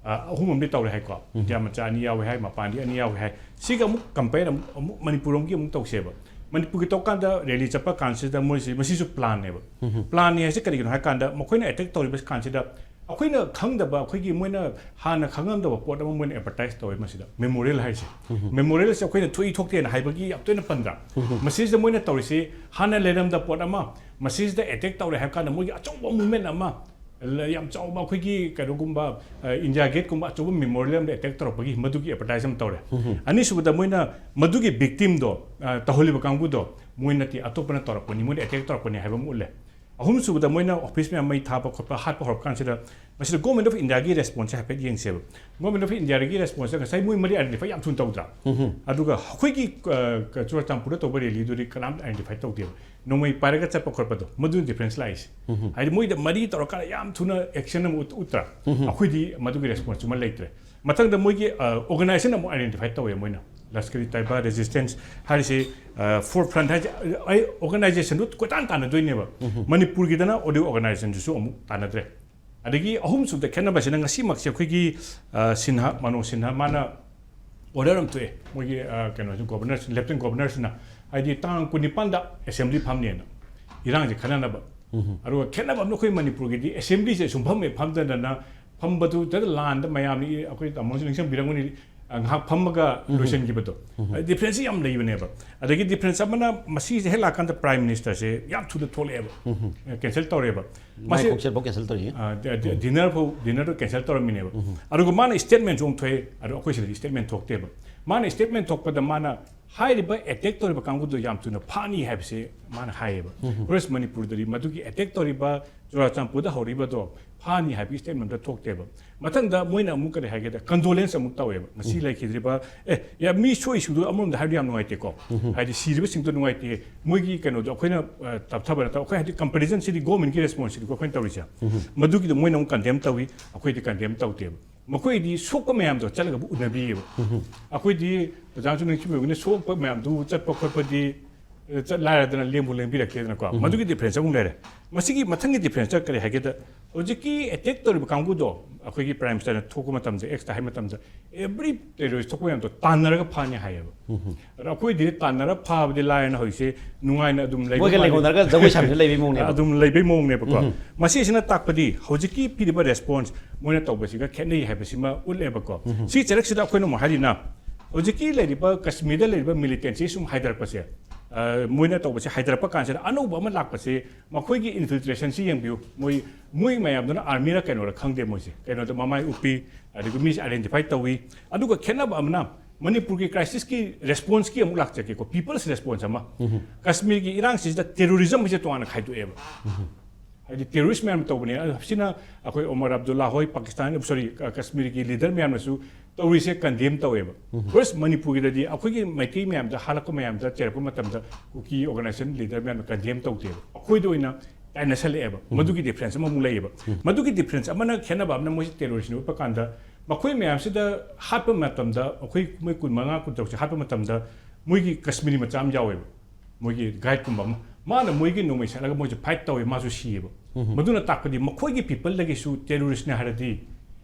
ꯑ, ꯑꯍꯨꯝ ꯑꯃꯗꯤ ꯇꯧꯔꯦ ꯍꯥꯏꯀꯣ, ꯏꯟꯗꯤꯌꯥ ꯃꯆꯥ ꯑꯅꯤ ꯌꯥꯎꯋꯦ ꯍꯥꯏ, ꯃꯄꯥꯟꯗꯤ ꯑꯅꯤ ꯌꯥꯎꯋꯦ ꯍꯥꯏ꯫ ꯁꯤꯒ ꯑꯃꯨꯛ ꯀꯝꯄꯦꯌꯔ ꯑꯃꯨꯛ, ꯑꯃꯨꯛ ꯃꯅꯤꯄꯨꯔ ꯂꯣꯝꯒꯤ ꯑꯃꯨꯛ ꯇꯧꯁꯦꯕ꯫ ꯃꯅꯤꯄꯨꯔꯒꯤ ꯇꯧꯀꯥꯟꯗ ꯔꯦꯂꯤ ꯆꯠꯄ ꯀꯥꯟꯁꯤꯗ ꯃꯣꯏꯁꯤ, ꯃꯁꯤꯁꯨ ꯄ꯭ꯂꯥꯟꯅꯦꯕ꯫ ꯄ꯭ꯂꯥꯟꯅꯤ ꯍꯥꯏꯁꯦ ꯀꯔꯤꯒꯤꯅꯣ ꯍꯥꯏ ꯀꯥꯟꯗ, ꯃꯈꯣꯏꯅ ꯑꯦꯇꯦꯛ ꯇꯧꯔꯤꯕ ꯀꯥꯟꯁꯤꯗ ꯑꯩꯈꯣꯏꯅ ꯈꯪꯗꯕ, ꯑꯩꯈꯣꯏꯒꯤ ꯃꯣꯏꯅ ꯍꯥꯟꯅ ꯈꯪꯉꯝꯗꯕ ꯄꯣꯠ ꯑꯃ ꯃꯣꯏꯅ ꯑꯦꯗꯚꯔꯇꯥꯏꯁ ꯇꯧꯋꯦ ꯃꯁꯤꯗ, ꯃꯦꯃꯣꯔꯤꯌꯦꯜ ꯍꯥꯏꯁꯦ꯫ ꯃꯦꯃꯣꯔꯤꯌꯦꯜꯁꯦ ꯑꯩꯈꯣꯏꯅ ꯊꯣꯛꯏ ꯊꯣꯛꯇꯦꯅ ꯍꯥꯏꯕꯒꯤ ꯌꯥꯝ ꯇꯣꯏꯅ ꯄꯟꯗ꯭ꯔꯥ? ꯃꯁꯤꯁꯤꯗ ꯃꯣꯏꯅ ꯇꯧꯔꯤꯁꯤ, ꯍꯥꯟꯅ ꯂꯩꯔꯝꯗ ꯄꯣꯠ ꯑꯃ ꯃꯁꯤꯁꯤꯗ ꯑꯦꯇꯦꯛ ꯇꯧꯔꯦ ꯍꯥꯏꯕ ꯀꯥꯟꯗ ꯃꯣꯏꯒꯤ ꯑꯆꯧꯕ ꯃꯨꯚꯃꯦꯟ ꯑꯃ, ꯂ-, ꯌꯥꯝ ꯆꯥꯎꯕ ꯑꯩꯈꯣꯏꯒꯤ ꯀꯩꯅꯣꯒꯨꯝꯕ, ꯑ, ꯏꯟꯗꯤꯌꯥ ꯒꯦꯠꯀꯨꯝꯕ ꯑꯆꯧꯕ ꯃꯦꯃꯣꯔꯤꯌꯦꯜ ꯑꯃꯗ ꯑꯦꯇꯦꯛ ꯇꯧꯔꯛꯄꯒꯤ ꯃꯗꯨꯒꯤ ꯑꯦꯗꯚꯔꯇꯥꯏꯁ ꯑꯃ ꯇꯧꯔꯦ꯫ ꯑꯅꯤꯁꯨꯕꯗ ꯃꯣꯏꯅ ꯃꯗꯨꯒꯤ ꯚꯤꯛꯇꯤꯝꯗꯣ, ꯑ, ꯇꯧꯍꯜꯂꯤꯕ ꯀꯥꯡꯕꯨꯗꯣ ꯃꯣꯏ ꯅꯠꯇꯦ, ꯑꯇꯣꯞꯄꯅ ꯇꯧꯔꯛꯄꯅꯤ, ꯃꯣꯏꯅ ꯑꯦꯇꯦꯛ ꯇꯧꯔꯛꯄꯅꯤ ꯍꯥꯏꯕ ꯑꯃ ꯎꯠꯂꯦ꯫ ꯑꯍꯨꯝꯁꯨꯕꯗ ꯃꯣꯏꯅ ꯑꯣꯐꯤꯁ ꯃꯌꯥꯝ ꯃꯩ ꯊꯥꯕ ꯈꯣꯠꯄ ꯍꯥꯠꯄ ꯍꯧꯔꯛꯄ ꯀꯥꯟꯁꯤꯗ, ꯃꯁꯤꯗ ꯒꯣꯔꯃꯦꯟ ꯑꯣꯐ ꯏꯟꯗꯤꯌꯥꯒꯤ ꯔꯦꯁꯄꯣꯟꯁꯁꯦ ꯍꯥꯏꯐꯦꯠ ꯌꯦꯡꯁꯦꯕ꯫ ꯒꯣꯔꯃꯦꯟ ꯑꯣꯐ ꯏꯟꯗꯤꯌꯥꯒꯤ ꯔꯦꯁꯄꯣꯟꯁꯁꯦ ꯉꯁꯥꯏ ꯃꯣꯏ ꯃꯔꯤ ꯑꯥꯏꯗꯦꯟꯇꯤꯐꯥꯏ ꯌꯥꯝ ꯊꯨꯅ ꯇꯧꯗ꯭ꯔꯥ? ꯑꯗꯨꯒ ꯑꯩꯈꯣꯏꯒꯤ, ꯑ, ꯆꯨꯔꯆꯥꯟꯄꯨꯔꯗ ꯇꯧꯕ ꯔꯦꯂꯤꯗꯨꯗꯤ ꯀꯅꯥꯝ ꯑꯥꯏꯗꯦꯟꯇꯤꯐꯥꯏ ꯇꯧꯗꯦꯕ꯫ ꯅꯣꯡꯃꯩ ꯄꯥꯏꯔꯒ ꯆꯠꯄ ꯈꯣꯠꯄꯗꯣ, ꯃꯗꯨꯅ ꯗꯤꯐ꯭ꯔꯦꯟꯁ ꯂꯥꯛꯏꯁꯦ꯫ ꯍꯥꯏꯗꯤ ꯃꯣꯏꯗ ꯃꯔꯤ ꯇꯧꯔꯀꯥꯟꯗ ꯌꯥꯝ ꯊꯨꯅ ꯑꯦꯛꯁꯟ ꯑꯃ ꯎꯠ-, ꯎꯠꯇ꯭ꯔꯥ? ꯑꯩꯈꯣꯏꯗꯤ ꯃꯗꯨꯒꯤ ꯔꯦꯁꯄꯣꯟꯁꯇꯨꯃ ꯂꯩꯇ꯭ꯔꯦ꯫ ꯃꯊꯪꯗ ꯃꯣꯏꯒꯤ, ꯑ, ꯑꯣꯔꯒꯅꯥꯏꯖꯦꯁꯟ ꯑꯃꯨꯛ ꯑꯥꯏꯗꯦꯟꯇꯤꯐꯥꯏ ꯇꯧꯋꯦ ꯃꯣꯏꯅ꯫ ꯂꯁꯀꯔꯤ ꯇꯥꯏꯕꯥ ꯔꯦꯖꯤꯁꯇꯦꯟꯁ ꯍꯥꯏꯔꯤꯁꯤ, ꯑ, ꯐꯣꯔ ꯐ꯭ꯔꯟꯠ ꯍꯥꯏꯁꯦ, ꯑ, ꯑꯩ ꯑꯣꯔꯒꯅꯥꯏꯖꯦꯁꯟꯗꯨ ꯀꯣꯏꯇꯥꯟ ꯇꯥꯟꯅꯗꯣꯏꯅꯦꯕ꯫ ꯃꯅꯤꯄꯨꯔꯒꯤꯗꯅ ꯑꯣꯗꯤꯑꯣ ꯑꯣꯔꯒꯅꯥꯏꯖꯦꯁꯟꯗꯨꯁꯨ ꯑꯃꯨꯛ ꯇꯥꯟꯅꯗ꯭ꯔꯦ꯫ ꯑꯗꯒꯤ ꯑꯍꯨꯝꯁꯨꯕꯗ ꯈꯦꯠꯅꯕꯁꯤꯅ ꯉꯁꯤꯃꯛꯁꯦ ꯑꯩꯈꯣꯏꯒꯤ, ꯑ, ꯁꯤꯟꯍꯥ, ꯃꯅꯣꯖ ꯁꯤꯟꯍꯥ, ꯃꯥꯅ ꯑꯣꯔꯗꯔ ꯑꯃ ꯊꯣꯛꯑꯦ ꯃꯣꯏꯒꯤ ꯑ, ꯀꯩꯅꯣꯁꯤ ꯒꯣꯕꯔꯅꯔ ꯂꯦꯐꯇꯤꯅꯦꯟ ꯒꯣꯕꯔꯅꯔꯁꯤꯅ, ꯍꯥꯏꯗꯤ ꯇꯥꯡ ꯀꯨꯟꯅꯤꯄꯥꯟꯗ ꯑꯦꯁꯦꯝꯕ꯭ꯂꯤ ꯐꯝꯅꯦꯅ, ꯏꯔꯥꯡꯁꯦ ꯈꯟꯅꯅꯕ꯫ ꯑꯗꯨꯒ ꯈꯦꯠꯅꯕ ꯑꯃꯅ ꯑꯩꯈꯣꯏ ꯃꯅꯤꯄꯨꯔꯒꯤꯗꯤ ꯑꯦꯁꯦꯝꯕ꯭ꯂꯤꯁꯦ ꯁꯨꯝꯐꯝ ꯍꯦꯛ ꯐꯝꯗꯗꯅ, ꯐꯝꯕꯗꯨꯗ ꯂꯥꯟꯗ ꯃꯌꯥꯝꯅ, ꯑꯩꯈꯣꯏ ꯇꯥꯃꯣꯁꯨ ꯅꯤꯡꯁꯤꯡꯕꯤꯔꯝꯒꯅꯤ, ꯑ, ꯉꯥꯏꯍꯥꯛ ꯐꯝꯃꯒ ꯂꯣꯏꯁꯤꯟꯈꯤꯕꯗꯣ꯫ ꯗꯤꯐ꯭ꯔꯦꯟꯁꯁꯤ ꯌꯥꯝ ꯂꯩꯕꯅꯦꯕ꯫ ꯑꯗꯒꯤ ꯗꯤꯐ꯭ꯔꯦꯟꯁ ꯑꯃꯅ ꯃꯁꯤꯁꯦ ꯍꯦꯛ ꯂꯥꯛꯀꯥꯟꯗ ꯄ꯭ꯔꯥꯏꯝ ꯃꯤꯅꯤꯁꯇꯔꯁꯦ ꯌꯥꯝ ꯊꯨꯅ ꯊꯣꯛꯂꯛꯑꯦꯕ, ꯀꯦꯟꯁꯦꯜ ꯇꯧꯔꯦꯕ꯫ ꯃꯥꯏ ꯀꯣꯛꯆꯦꯠꯐꯥꯎ ꯀꯦꯟꯁꯦꯜ ꯇꯧꯔꯤ꯫ ꯗꯤꯅꯔ ꯐꯥꯎ ꯗꯤꯅꯔꯗꯣ ꯀꯦꯟꯁꯦꯜ ꯇꯧꯔꯝꯃꯤꯅꯦꯕ꯫ ꯑꯗꯨꯒ ꯃꯥꯅ ꯁ꯭ꯇꯦꯠꯃꯦꯟꯁꯨ ꯑꯃꯨꯛ ꯊꯣꯛꯑꯦ, ꯑꯗꯣ ꯑꯩꯈꯣꯏ ꯁꯤꯗꯗꯤ ꯁ꯭ꯇꯦꯠꯃꯦꯟ ꯊꯣꯛꯇꯦꯕ꯫ ꯃꯥꯅ ꯁ꯭ꯇꯦꯠꯃꯦꯟ ꯊꯣꯛꯄꯗ ꯃꯥꯅ ꯍꯥꯏꯔꯤꯕ ꯑꯦꯇꯦꯛ ꯇꯧꯔꯤꯕ ꯀꯥꯡꯕꯨꯗꯣ ꯌꯥꯝ ꯊꯨꯅ ꯐꯥꯅꯤ ꯍꯥꯏꯕꯁꯦ ꯃꯥꯅ ꯍꯥꯏꯌꯦꯕ꯫ ꯐꯣꯔꯦꯁ ꯃꯅꯤꯄꯨꯔꯗꯗꯤ ꯃꯗꯨꯒꯤ ꯑꯦꯇꯦꯛ ꯇꯧꯔꯤꯕ ꯆꯨꯔꯥꯆꯥꯟꯄꯨꯔꯗ ꯍꯧꯔꯤꯕꯗꯣ ꯐꯥꯅꯤ ꯍꯥꯏꯕꯒꯤ ꯁ꯭ꯇꯦꯠꯃꯦꯟ ꯑꯝꯇ ꯊꯣꯛꯇꯦꯕ꯫ ꯃꯊꯪꯗ ꯃꯣꯏꯅ ꯑꯃꯨꯛ ꯀꯔꯤ ꯍꯥꯏꯒꯦꯗ, ꯀꯟꯗꯣꯂꯦꯟꯁ ꯑꯃꯨꯛ ꯇꯧꯋꯦꯕ꯫ ꯉꯁꯤ ꯂꯩꯈꯤꯗ꯭ꯔꯤꯕ, ꯑꯦ, ꯌꯥ, ꯃꯤ ꯁꯣꯛꯏꯁꯤꯡꯗꯣ ꯑꯃꯔꯣꯝꯗ ꯍꯥꯏꯔꯗꯤ ꯌꯥꯝ ꯅꯨꯡꯉꯥꯏꯇꯦꯀꯣ꯫ ꯍꯥꯏꯗꯤ ꯁꯤꯔꯤꯕꯁꯤꯡꯗꯣ ꯅꯨꯡꯉꯥꯏꯇꯦ꯫ ꯃꯣꯏꯒꯤ ꯀꯩꯅꯣꯗꯣ ꯑꯩꯈꯣꯏꯅ ꯑ, ꯇꯞꯊꯕ ꯅꯠꯇꯕ, ꯑꯩꯈꯣꯏ ꯍꯥꯏꯗꯤ ꯀꯝꯄꯦꯔꯤꯖꯟꯁꯤꯗꯤ ꯒꯣꯔꯃꯦꯟꯒꯤ ꯔꯦꯁꯄꯣꯟꯁꯤꯕꯤꯂꯤꯇꯤꯀꯣ ꯑꯩꯈꯣꯏꯅ ꯇꯧꯔꯤꯁꯦ꯫ ꯃꯗꯨꯒꯤꯗꯣ ꯃꯣꯏꯅ ꯑꯃꯨꯛ ꯀꯟꯗꯦꯝ ꯇꯧꯏ, ꯑꯩꯈꯣꯏꯗꯤ ꯀꯟꯗꯦꯝ ꯇꯧꯗꯦꯕ꯫ ꯃꯈꯣꯏꯗꯤ ꯁꯣꯛꯄ ꯃꯌꯥꯝꯗꯣ ꯆꯠꯂꯒꯕꯨ ꯎꯅꯕꯤꯌꯦꯕ꯫ ꯑꯩꯈꯣꯏꯗꯤ ꯑꯣꯖꯥꯁꯨ ꯅꯤꯡꯁꯤꯡꯕꯤꯔꯝꯒꯅꯤ, ꯁꯣꯛꯄ ꯃꯌꯥꯝꯗꯨ ꯆꯠꯄ ꯈꯣꯠꯄꯗꯤ, ꯑ, ꯆꯠ ꯂꯥꯏꯔꯗꯅ ꯂꯦꯡꯕꯨ ꯂꯦꯡꯕꯤꯔꯛꯇꯦꯗꯅꯀꯣ꯫ ꯃꯗꯨꯒꯤ ꯗꯤꯐ꯭ꯔꯦꯟꯁ ꯑꯃꯨꯛ ꯂꯩꯔꯦ꯫ ꯃꯁꯤꯒꯤ ꯃꯊꯪꯒꯤ ꯗꯤꯐ꯭ꯔꯦꯟꯁꯇ ꯀꯔꯤ ꯍꯥꯏꯒꯦꯗ, ꯍꯧꯖꯤꯛꯀꯤ ꯑꯦꯇꯦꯛ ꯇꯧꯔꯤꯕ ꯀꯥꯡꯕꯨꯗꯣ ꯑꯩꯈꯣꯏꯒꯤ ꯄ꯭ꯔꯥꯏꯝ ꯃꯤꯅꯤꯁꯇꯔꯅ ꯊꯣꯛꯄ ꯃꯇꯝꯗ, ꯑꯦꯛꯁꯇ ꯍꯥꯏ ꯃꯇꯝꯗ, ꯑꯦꯕ꯭ꯔꯤ ꯇꯦꯔꯣꯔꯤꯁ ꯊꯣꯛꯄ ꯃꯌꯥꯝꯗꯣ ꯇꯥꯟꯅꯔꯒ ꯐꯥꯅꯤ ꯍꯥꯏꯌꯦꯕ꯫ ꯑꯗꯣ ꯑꯩꯈꯣꯏꯗꯤ ꯇꯥꯟꯅꯔ ꯐꯥꯕꯗꯤ ꯂꯥꯏꯔꯅ ꯍꯧꯖꯤꯛꯁꯦ ꯅꯨꯡꯉꯥꯏꯅ ꯑꯗꯨꯝ ꯂꯩꯕ ꯃꯣꯏꯒ ꯃꯥꯜꯂꯤ꯫ ꯂꯩꯍꯧꯅꯔꯒ ꯖꯒꯣꯏ ꯁꯥꯃꯤꯟꯅ ꯂꯩꯕꯩ ꯃꯑꯣꯡꯅꯦꯕ꯫ ꯑꯗꯨꯝ ꯂꯩꯕꯩ ꯃꯑꯣꯡꯅꯦꯕꯀꯣ꯫ ꯃꯁꯤꯁꯤꯅ ꯇꯥꯛꯄꯗꯤ ꯍꯧꯖꯤꯛꯀꯤ ꯄꯤꯔꯤꯕ ꯔꯦꯁꯄꯣꯟꯁ ꯃꯣꯏꯅ ꯇꯧꯕꯁꯤꯒ ꯈꯦꯠꯅꯩ ꯍꯥꯏꯕꯁꯤꯃ ꯎꯠꯂꯦꯕꯀꯣ꯫ ꯁꯤ ꯆꯩꯔꯛꯁꯤꯗ ꯑꯩꯈꯣꯏꯅ ꯑꯃꯨꯛ ꯍꯥꯏꯔꯤꯅ, ꯍꯧꯖꯤꯛꯀꯤ ꯂꯩꯔꯤꯕ ꯀꯁꯃꯤꯔꯗ ꯂꯩꯔꯤꯕ ꯃꯤꯂꯤꯇꯦꯟꯁꯤ ꯁꯨꯝ ꯍꯥꯏꯗꯔꯛꯄꯁꯦ, ꯑ, ꯃꯣꯏꯅ ꯇꯧꯕꯁꯦ ꯍꯥꯏꯗꯔꯛꯄ ꯀꯥꯟꯁꯤꯗ ꯑꯅꯧꯕ ꯑꯃ ꯂꯥꯛꯄꯁꯦ, ꯃꯈꯣꯏꯒꯤ ꯏꯟꯐꯤꯜꯇ꯭ꯔꯦꯁꯟꯁꯤ ꯌꯦꯡꯕꯤꯌꯨ꯫ ꯃꯣꯏ, ꯃꯣꯏ ꯃꯌꯥꯝꯗꯨꯅ ꯑꯥꯔꯃꯤꯔ ꯀꯩꯅꯣꯔ ꯈꯪꯗꯦ, ꯃꯣꯏꯁꯦ ꯀꯩꯅꯣꯗ ꯃꯃꯥꯏ ꯎꯞꯄꯤ, ꯑꯗꯨꯒ ꯃꯤꯁꯦ ꯑꯥꯏꯗꯦꯟꯇꯤꯐꯥꯏ ꯇꯧꯏ꯫ ꯑꯗꯨꯒ ꯈꯦꯠꯅꯕ ꯑꯃꯅ ꯃꯅꯤꯄꯨꯔꯒꯤ ꯀ꯭ꯔꯥꯏꯁꯤꯁꯀꯤ ꯔꯦꯁꯄꯣꯟꯁꯀꯤ ꯑꯃꯨꯛ ꯂꯥꯛꯆꯒꯦꯀꯣ, ꯄꯤꯄꯜꯁ ꯔꯦꯁꯄꯣꯟꯁ ꯑꯃ꯫ ꯀꯁꯃꯤꯔꯒꯤ ꯏꯔꯥꯡꯁꯤꯗ ꯇꯦꯔꯣꯔꯤꯖꯝ ꯍꯥꯏꯁꯦ ꯇꯣꯉꯥꯟꯅ ꯈꯥꯏꯗꯣꯛꯑꯦꯕ꯫ ꯍꯥꯏꯗꯤ ꯇꯦꯔꯣꯔꯤꯁ ꯃꯌꯥꯝ ꯇꯧꯕꯅꯦ꯫ ꯑꯗꯣ ꯁꯤꯅ ꯑꯩꯈꯣꯏ ꯑꯣꯃꯔ ꯑꯕꯗꯨꯜꯂꯥ ꯍꯣꯏ, ꯄꯥꯀꯤꯁꯇꯥꯟ, ꯁꯣꯔꯤ, ꯀ-, ꯀꯁꯃꯤꯔꯒꯤ ꯂꯤꯗꯔ ꯃꯌꯥꯝꯅꯁꯨ ꯇꯧꯔꯤꯁꯦ ꯀꯟꯗꯦꯝ ꯇꯧꯋꯦꯕ꯫ ꯐꯥꯔꯁ ꯃꯅꯤꯄꯨꯔꯒꯤꯗꯗꯤ ꯑꯩꯈꯣꯏꯒꯤ ꯃꯩꯇꯩ ꯃꯌꯥꯝꯗ ꯍꯥꯠꯂꯛꯄ ꯃꯌꯥꯝꯗ ꯆꯩꯔꯛꯄ ꯃꯇꯝꯗ ꯀꯨꯀꯤ ꯑꯣꯔꯒꯅꯥꯏꯖꯦꯁꯟ ꯂꯤꯗꯔ ꯃꯌꯥꯝꯅ ꯀꯟꯗꯦꯝ ꯇꯧꯗꯦꯕ꯫ ꯑꯩꯈꯣꯏꯗ ꯑꯣꯏꯅ ꯇꯥꯏꯅꯁꯜꯂꯛꯑꯦꯕ꯫ ꯃꯗꯨꯒꯤ ꯗꯤꯐ꯭ꯔꯦꯟꯁ ꯑꯃꯃꯨꯛ ꯂꯩꯌꯦꯕ꯫ ꯃꯗꯨꯒꯤ ꯗꯤꯐ꯭ꯔꯦꯟꯁ ꯑꯃꯅ, ꯈꯦꯠꯅꯕ ꯑꯃꯅ, ꯃꯣꯏꯁꯦ ꯇꯦꯔꯣꯔꯤꯁꯅꯤ ꯎꯠꯄ ꯀꯥꯟꯗ ꯃꯈꯣꯏ ꯃꯌꯥꯝꯁꯤꯗ ꯍꯥꯠꯄ ꯃꯇꯝꯗ, ꯑꯩꯈꯣꯏ ꯃꯣꯏ ꯀꯨꯟꯃꯉꯥ, ꯀꯨꯟꯇꯔꯨꯛꯁꯦ ꯍꯥꯠꯄ ꯃꯇꯝꯗ ꯃꯣꯏꯒꯤ ꯀꯁꯃꯤꯔꯤ ꯃꯆꯥ ꯑꯃ ꯌꯥꯎꯋꯦꯕ꯫ ꯃꯣꯏꯒꯤ ꯒꯥꯏꯗꯀꯨꯝꯕ ꯑꯃ, ꯃꯥꯅ ꯃꯣꯏꯒꯤ ꯅꯣꯡꯃꯩ ꯁꯠꯂꯒ ꯃꯣꯏꯁꯦ ꯐꯥꯏꯠ ꯇꯧꯋꯦ, ꯃꯥꯁꯨ ꯁꯤꯌꯦꯕ꯫ ꯃꯗꯨꯅ ꯇꯥꯛꯄꯗꯤ ꯃꯈꯣꯏꯒꯤ ꯄꯤꯄꯜꯗꯒꯤꯁꯨ ꯇꯦꯔꯣꯔꯤꯁꯅꯦ ꯍꯥꯏꯔꯗꯤ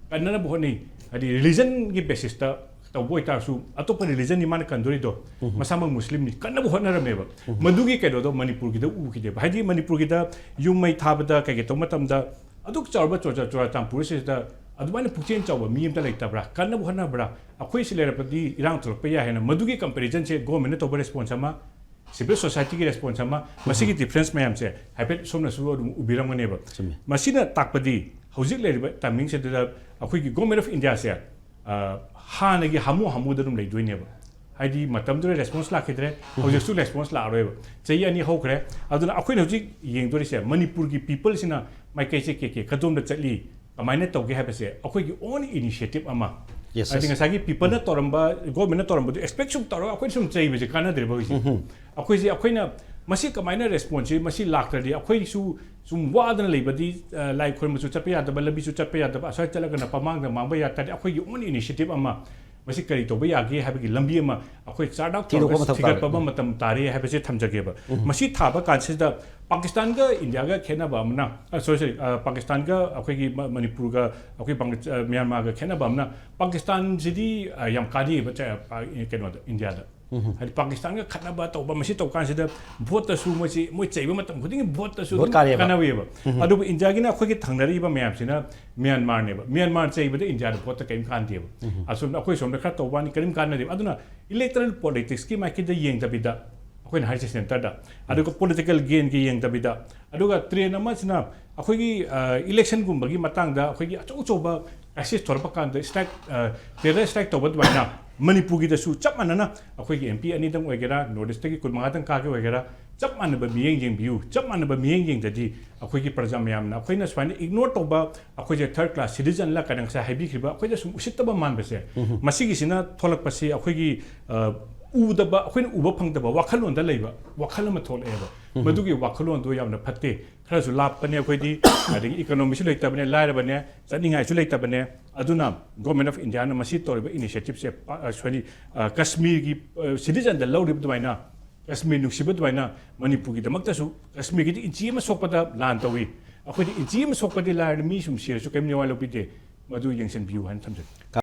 ꯀꯟꯅꯅꯕ ꯍꯣꯠꯅꯩ꯫ ꯍꯥꯏꯗꯤ ꯔꯤꯂꯤꯖꯟꯒꯤ ꯕꯦꯁꯤꯁꯇ ꯇꯧꯕ ꯑꯣꯏꯇꯥꯔꯁꯨ, ꯑꯇꯣꯞꯄ ꯔꯤꯂꯤꯖꯟꯅꯤ ꯃꯥꯅ ꯀꯟꯗꯣꯔꯤꯗꯣ, ꯃꯁꯥꯃꯛ ꯃꯨꯁꯂꯤꯝꯅꯤ, ꯀꯟꯅꯕ ꯍꯣꯠꯅꯔꯝꯃꯦꯕ꯫ ꯃꯗꯨꯒꯤ ꯀꯩꯅꯣꯗꯣ ꯃꯅꯤꯄꯨꯔꯒꯤꯗ ꯎꯈꯤꯗꯦꯕ꯫ ꯍꯥꯏꯗꯤ ꯃꯅꯤꯄꯨꯔꯒꯤꯗ ꯌꯨꯝ ꯃꯩ ꯊꯥꯕꯗ ꯀꯩꯀꯩ ꯇꯧꯕ ꯃꯇꯝꯗ ꯑꯗꯨꯛ ꯆꯥꯎꯔꯕ ꯆꯨꯔꯆꯥ-, ꯆꯨꯔꯆꯥꯟꯄꯨꯔꯁꯤꯗ ꯑꯗꯨꯃꯥꯏꯅ ꯄꯨꯛꯆꯦꯜ ꯆꯥꯎꯕ ꯃꯤ ꯑꯝꯇ ꯂꯩꯇꯕ꯭ꯔꯥ? ꯀꯟꯅꯕ ꯍꯣꯠꯅꯕ꯭ꯔꯥ? ꯑꯩꯈꯣꯏ ꯁꯤ ꯂꯩꯔꯛꯄꯗꯤ ꯏꯔꯥꯡ ꯊꯣꯛꯂꯛꯄ ꯌꯥꯏ ꯍꯥꯏꯅ ꯃꯗꯨꯒꯤ ꯀꯝꯄꯦꯔꯤꯖꯟꯁꯦ ꯒꯣꯔꯃꯦꯟꯅ ꯇꯧꯕ ꯔꯦꯁꯄꯣꯟꯁ ꯑꯃ, ꯁꯤꯚꯤꯜ ꯁꯣꯁꯥꯏꯇꯤꯒꯤ ꯔꯦꯁꯄꯣꯟꯁ ꯑꯃ, ꯃꯁꯤꯒꯤ ꯗꯤꯐ꯭ꯔꯦꯟꯁ ꯃꯌꯥꯝꯁꯦ ꯍꯥꯏꯐꯦꯠ ꯁꯣꯝꯅꯁꯨ ꯑꯗꯨꯝ ꯎꯕꯤꯔꯝꯒꯅꯦꯕ꯫ ꯆꯨꯝꯃꯤ꯫ ꯃꯁꯤꯅ ꯇꯥꯛꯄꯗꯤ ꯍꯧꯖꯤꯛ ꯂꯩꯔꯤꯕ ꯇꯥꯏꯃꯤꯡꯁꯤꯗ ꯑꯩꯈꯣꯏꯒꯤ ꯒꯣꯔꯃꯦꯟ ꯑꯣꯐ ꯏꯟꯗꯤꯌꯥꯁꯦ, ꯑ, ꯍꯥꯟꯅꯒꯤ ꯍꯥꯃꯨ ꯍꯥꯃꯨꯗ ꯑꯗꯨꯝ ꯂꯩꯗꯣꯏꯅꯦꯕ꯫ ꯍꯥꯏꯗꯤ ꯃꯇꯝꯗꯨꯗ ꯔꯦꯁꯄꯣꯟꯁ ꯂꯥꯛꯈꯤꯗ꯭ꯔꯦ, ꯍꯧꯖꯤꯛꯁꯨ ꯔꯦꯁꯄꯣꯟꯁ ꯂꯥꯛꯑꯔꯣꯏꯕ꯫ ꯆꯍꯤ ꯑꯅꯤ ꯍꯧꯈ꯭ꯔꯦ꯫ ꯑꯗꯨꯅ ꯑꯩꯈꯣꯏꯅ ꯍꯧꯖꯤꯛ ꯌꯦꯡꯗꯣꯔꯤꯁꯦ ꯃꯅꯤꯄꯨꯔꯒꯤ ꯄꯤꯄꯜꯁꯤꯅ ꯃꯥꯏꯀꯩꯁꯦ ꯀꯦ ꯀꯦ ꯀꯗꯣꯝꯗ ꯆꯠꯂꯤ, ꯀꯃꯥꯏꯅ ꯇꯧꯒꯦ ꯍꯥꯏꯕꯁꯦ ꯑꯩꯈꯣꯏꯒꯤ ꯑꯣꯟ ꯏꯅꯤꯁꯤꯌꯦꯇꯤꯚ ꯑꯃ꯫ Yes, ꯍꯥꯏꯗꯤ yes. ꯉꯁꯥꯏꯒꯤ ꯄꯤꯄꯜꯅ ꯇꯧꯔꯝꯕ, ꯒꯣꯔꯃꯦꯟꯅ ꯇꯧꯔꯝꯕꯗꯨ ꯑꯦꯛꯁꯄꯦꯛ ꯁꯨꯝ ꯇꯧꯔꯒ ꯑꯩꯈꯣꯏꯅ ꯁꯨꯝ ꯆꯩꯕꯁꯦ ꯀꯥꯟꯅꯗ꯭ꯔꯦꯕ ꯍꯧꯖꯤꯛ꯫ ꯑꯩꯈꯣꯏꯁꯦ, ꯑꯩꯈꯣꯏꯅ ꯃꯁꯤ ꯀꯃꯥꯏꯅ ꯔꯦꯁꯄꯣꯟꯁꯁꯤ ꯃꯁꯤ ꯂꯥꯛꯇ꯭ꯔꯗꯤ ꯑꯩꯈꯣꯏꯁꯨ ꯁꯨꯝ ꯋꯥꯗꯅ ꯂꯩꯕꯗꯤ, ꯑ, ꯂꯥꯏ ꯈꯨꯔꯨꯝꯕꯁꯨ ꯆꯠꯄ ꯌꯥꯗꯕ, ꯂꯝꯕꯤꯁꯨ ꯆꯠꯄ ꯌꯥꯗꯕ, ꯑꯁ꯭ꯋꯥꯏ ꯆꯠꯂꯒꯅ ꯄꯃꯥꯡꯗ ꯃꯥꯡꯕ ꯌꯥ ꯇꯥꯔꯗꯤ ꯑꯩꯈꯣꯏꯒꯤ ꯑꯣꯟ ꯏꯅꯤꯁꯤꯌꯦꯇꯤꯚ ꯑꯃ ꯃꯁꯤ ꯀꯔꯤ ꯇꯧꯕ ꯌꯥꯒꯦ ꯍꯥꯏꯕꯒꯤ ꯂꯝꯕꯤ ꯑꯃ ꯑꯩꯈꯣꯏ ꯆꯥꯔꯠ ꯑꯥꯎꯠ ꯊꯤꯗꯣꯛꯄ ꯇꯧꯔꯒ ꯃꯊꯧ ꯊꯤꯒꯠꯄ ꯇꯥꯔꯦ꯫ ꯃꯇꯝ ꯇꯥꯔꯦ ꯍꯥꯏꯕꯁꯦ ꯊꯝꯖꯒꯦꯕ꯫ ꯃꯁꯤ ꯊꯥꯕ ꯀꯥꯟꯁꯤꯗ ꯄꯥꯀꯤꯁꯇꯥꯟꯒ ꯏꯟꯗꯤꯌꯥꯒ ꯈꯦꯠꯅꯕ ꯑꯃꯅ, ꯑ, ꯁꯣꯔꯤ, ꯁꯣꯔꯤ, ꯑ, ꯄꯥꯀꯤꯁꯇꯥꯟꯒ ꯑꯩꯈꯣꯏꯒꯤ ꯃ-, ꯃꯅꯤꯄꯨꯔꯒ ꯑꯩꯈꯣꯏ ꯕꯪꯒ꯭ꯂꯥ-, ꯑ, ꯃ꯭ꯌꯥꯟꯃꯥꯔꯒ ꯈꯦꯠꯅꯕ ꯑꯃꯅ ꯄꯥꯀꯤꯁꯇꯥꯟꯁꯤꯗꯤ, ꯑ, ꯌꯥꯝ ꯀꯥꯟꯅꯩꯌꯦꯕ ꯆ-, ꯄ-, ꯀꯩꯅꯣꯗ, ꯏꯟꯗꯤꯌꯥꯗ꯫ ꯍꯥꯏꯗꯤ ꯄꯥꯀꯤꯁꯇꯥꯟꯒ ꯈꯠꯅꯕ ꯇꯧꯕ, ꯃꯁꯤ ꯇꯧ ꯀꯥꯟꯁꯤꯗ ꯚꯣꯠꯇꯁꯨ ꯃꯣꯏꯁꯤ, ꯃꯣꯏ ꯆꯩꯕ ꯃꯇꯝ ꯈꯨꯗꯤꯡꯒꯤ ꯚꯣꯠꯇꯁꯨ ꯚꯣꯠ ꯑꯗꯨꯝ ꯀꯥꯔꯦꯕ꯫ ꯀꯥꯟꯅꯕ ꯌꯥꯎꯋꯦꯕ꯫ ꯑꯗꯨꯕꯨ ꯏꯟꯗꯤꯌꯥꯒꯤꯅ ꯑꯩꯈꯣꯏꯒꯤ ꯊꯪꯅꯔꯛꯏꯕ ꯃꯌꯥꯝꯁꯤꯅ ꯃ꯭ꯌꯥꯟꯃꯥꯔꯅꯦꯕ꯫ ꯃ꯭ꯌꯥꯟꯃꯥꯔ ꯆꯩꯕꯗ ꯏꯟꯗꯤꯌꯥꯗ ꯚꯣꯠꯇ ꯀꯔꯤꯝ ꯀꯥꯟꯗꯦꯕ꯫ ꯑꯁꯣꯝꯗ ꯑꯩꯈꯣꯏ ꯁꯣꯝꯗ ꯈꯔ ꯇꯧꯕ ꯋꯥꯅꯤ, ꯀꯔꯤꯝ ꯀꯥꯟꯅꯗꯦꯕ꯫ ꯑꯗꯨꯅ ꯏꯂꯦꯛꯇꯔꯦꯜ ꯄꯣꯂꯤꯇꯤꯛꯁꯀꯤ ꯃꯥꯏꯀꯩꯗ ꯌꯦꯡꯗꯕꯤꯗ, ꯑꯩꯈꯣꯏꯅ ꯍꯥꯏꯔꯤꯁꯦ ꯁꯦꯟꯇꯔꯗ, ꯑꯗꯨꯒ ꯄꯣꯂꯤꯇꯤꯀꯦꯜ ꯒꯦꯟꯒꯤ ꯌꯦꯡꯗꯕꯤꯗ, ꯑꯗꯨꯒ ꯇ꯭ꯔꯦꯟ ꯑꯃꯁꯤꯅ ꯑꯩꯈꯣꯏꯒꯤ, ꯑ, ꯏꯂꯦꯛꯁꯟꯒꯨꯝꯕꯒꯤ ꯃꯇꯥꯡꯗ ꯑꯩꯈꯣꯏꯒꯤ ꯑꯆꯧ ꯑꯆꯧꯕ ꯀ꯭ꯔꯥꯏꯁꯤꯁ ꯊꯣꯔꯛꯄ ꯀꯥꯟꯗ ꯏꯁꯇ꯭ꯔꯥꯏꯛ, ꯑ, ꯇꯦꯔꯔ ꯏꯁꯇ꯭ꯔꯥꯏꯛ ꯇꯧꯕ ꯑꯗꯨꯃꯥꯏꯅ ꯃꯅꯤꯄꯨꯔꯒꯤꯗꯁꯨ ꯆꯞ ꯃꯥꯟꯅꯅ ꯑꯩꯈꯣꯏꯒꯤ ꯑꯦꯝ ꯄꯤ ꯑꯅꯤꯗꯪ ꯑꯣꯏꯒꯦꯔꯥ, ꯅꯣꯔꯠ ꯏꯁꯇꯒꯤ ꯀꯨꯟꯃꯉꯥꯗꯪ ꯀꯥꯒꯦ ꯑꯣꯏꯒꯦꯔꯥ, ꯆꯞ ꯃꯥꯟꯅꯕ ꯃꯤꯠꯌꯦꯡ ꯌꯦꯡꯕꯤꯌꯨ꯫ ꯆꯞ ꯃꯥꯟꯅꯕ ꯃꯤꯠꯌꯦꯡ ꯌꯦꯡꯗꯗꯤ ꯑꯩꯈꯣꯏꯒꯤ ꯄ꯭ꯔꯖꯥ ꯃꯌꯥꯝꯅ ꯑꯩꯈꯣꯏꯅ ꯁꯨꯃꯥꯏꯅ ꯏꯒꯅꯣꯔ ꯇꯧꯕ, ꯑꯩꯈꯣꯏꯁꯦ ꯊꯔꯗ ꯀ꯭ꯂꯥꯁ ꯁꯤꯇꯤꯖꯟꯂ ꯀꯥꯏꯅ ꯉꯁꯥꯏ ꯍꯥꯏꯕꯤꯈꯤꯕ, ꯑꯩꯈꯣꯏꯗ ꯁꯨꯝ ꯎꯁꯤꯠꯇꯕ ꯃꯥꯟꯕꯁꯦ, ꯃꯁꯤꯒꯤꯁꯤꯅ ꯊꯣꯛꯂꯛꯄꯁꯤ ꯑꯩꯈꯣꯏꯒꯤ, ꯑ, ꯎꯗꯕ, ꯑꯩꯈꯣꯏꯅ ꯎꯕ ꯐꯪꯗꯕ ꯋꯥꯈꯜꯂꯣꯟꯗ ꯂꯩꯕ ꯋꯥꯈꯜ ꯑꯃ ꯊꯣꯛꯂꯛꯑꯦꯕ꯫ ꯃꯗꯨꯒꯤ ꯋꯥꯈꯜꯂꯣꯟꯗꯣ ꯌꯥꯝꯅ ꯐꯠꯇꯦ꯫ ꯈꯔꯁꯨ ꯂꯥꯞꯄꯅꯦ ꯑꯩꯈꯣꯏꯗꯤ, ꯑꯗꯒꯤ ꯏꯀꯣꯅꯣꯃꯤꯁꯨ ꯂꯩꯇꯕꯅꯦ, ꯂꯥꯏꯔꯕꯅꯦ, ꯆꯠꯅꯤꯡꯉꯥꯏꯁꯨ ꯂꯩꯇꯕꯅꯦ꯫ ꯑꯗꯨꯅ ꯒꯣꯔꯃꯦꯟ ꯑꯣꯐ ꯏꯟꯗꯤꯌꯥꯅ ꯃꯁꯤ ꯇꯧꯔꯤꯕ ꯏꯅꯤꯁꯤꯌꯦꯇꯤꯞꯁꯦ, ꯑ, ꯁꯣꯔꯤ, ꯑ, ꯀꯁꯃꯤꯔꯒꯤ, ꯑ, ꯁꯤꯇꯤꯖꯟꯗ ꯂꯧꯔꯤꯕ ꯑꯗꯨꯃꯥꯏꯅ, ꯀꯁꯃꯤꯔ ꯅꯨꯡꯁꯤꯕ ꯑꯗꯨꯃꯥꯏꯅ ꯃꯅꯤꯄꯨꯔꯒꯤꯗꯃꯛꯇꯁꯨ, ꯀꯁꯃꯤꯔꯒꯤꯗꯤ ꯏꯟꯆꯤ ꯑꯃ ꯁꯣꯛꯄꯗ ꯂꯥꯟ ꯇꯧꯏ, ꯑꯩꯈꯣꯏꯗꯤ ꯏꯟꯆꯤ ꯑꯃ ꯁꯣꯛꯄꯗꯤ ꯂꯥꯏꯔꯅ ꯃꯤ ꯁꯨꯝ ꯁꯤꯔꯁꯨ ꯀꯔꯤꯝ ꯅꯦꯋꯥ ꯂꯧꯕꯤꯗꯦ꯫ ꯃꯗꯨ ꯌꯦꯡꯁꯤꯟꯕꯤꯌꯨ ꯍꯥꯏꯅ ꯊꯝꯖꯒꯦ꯫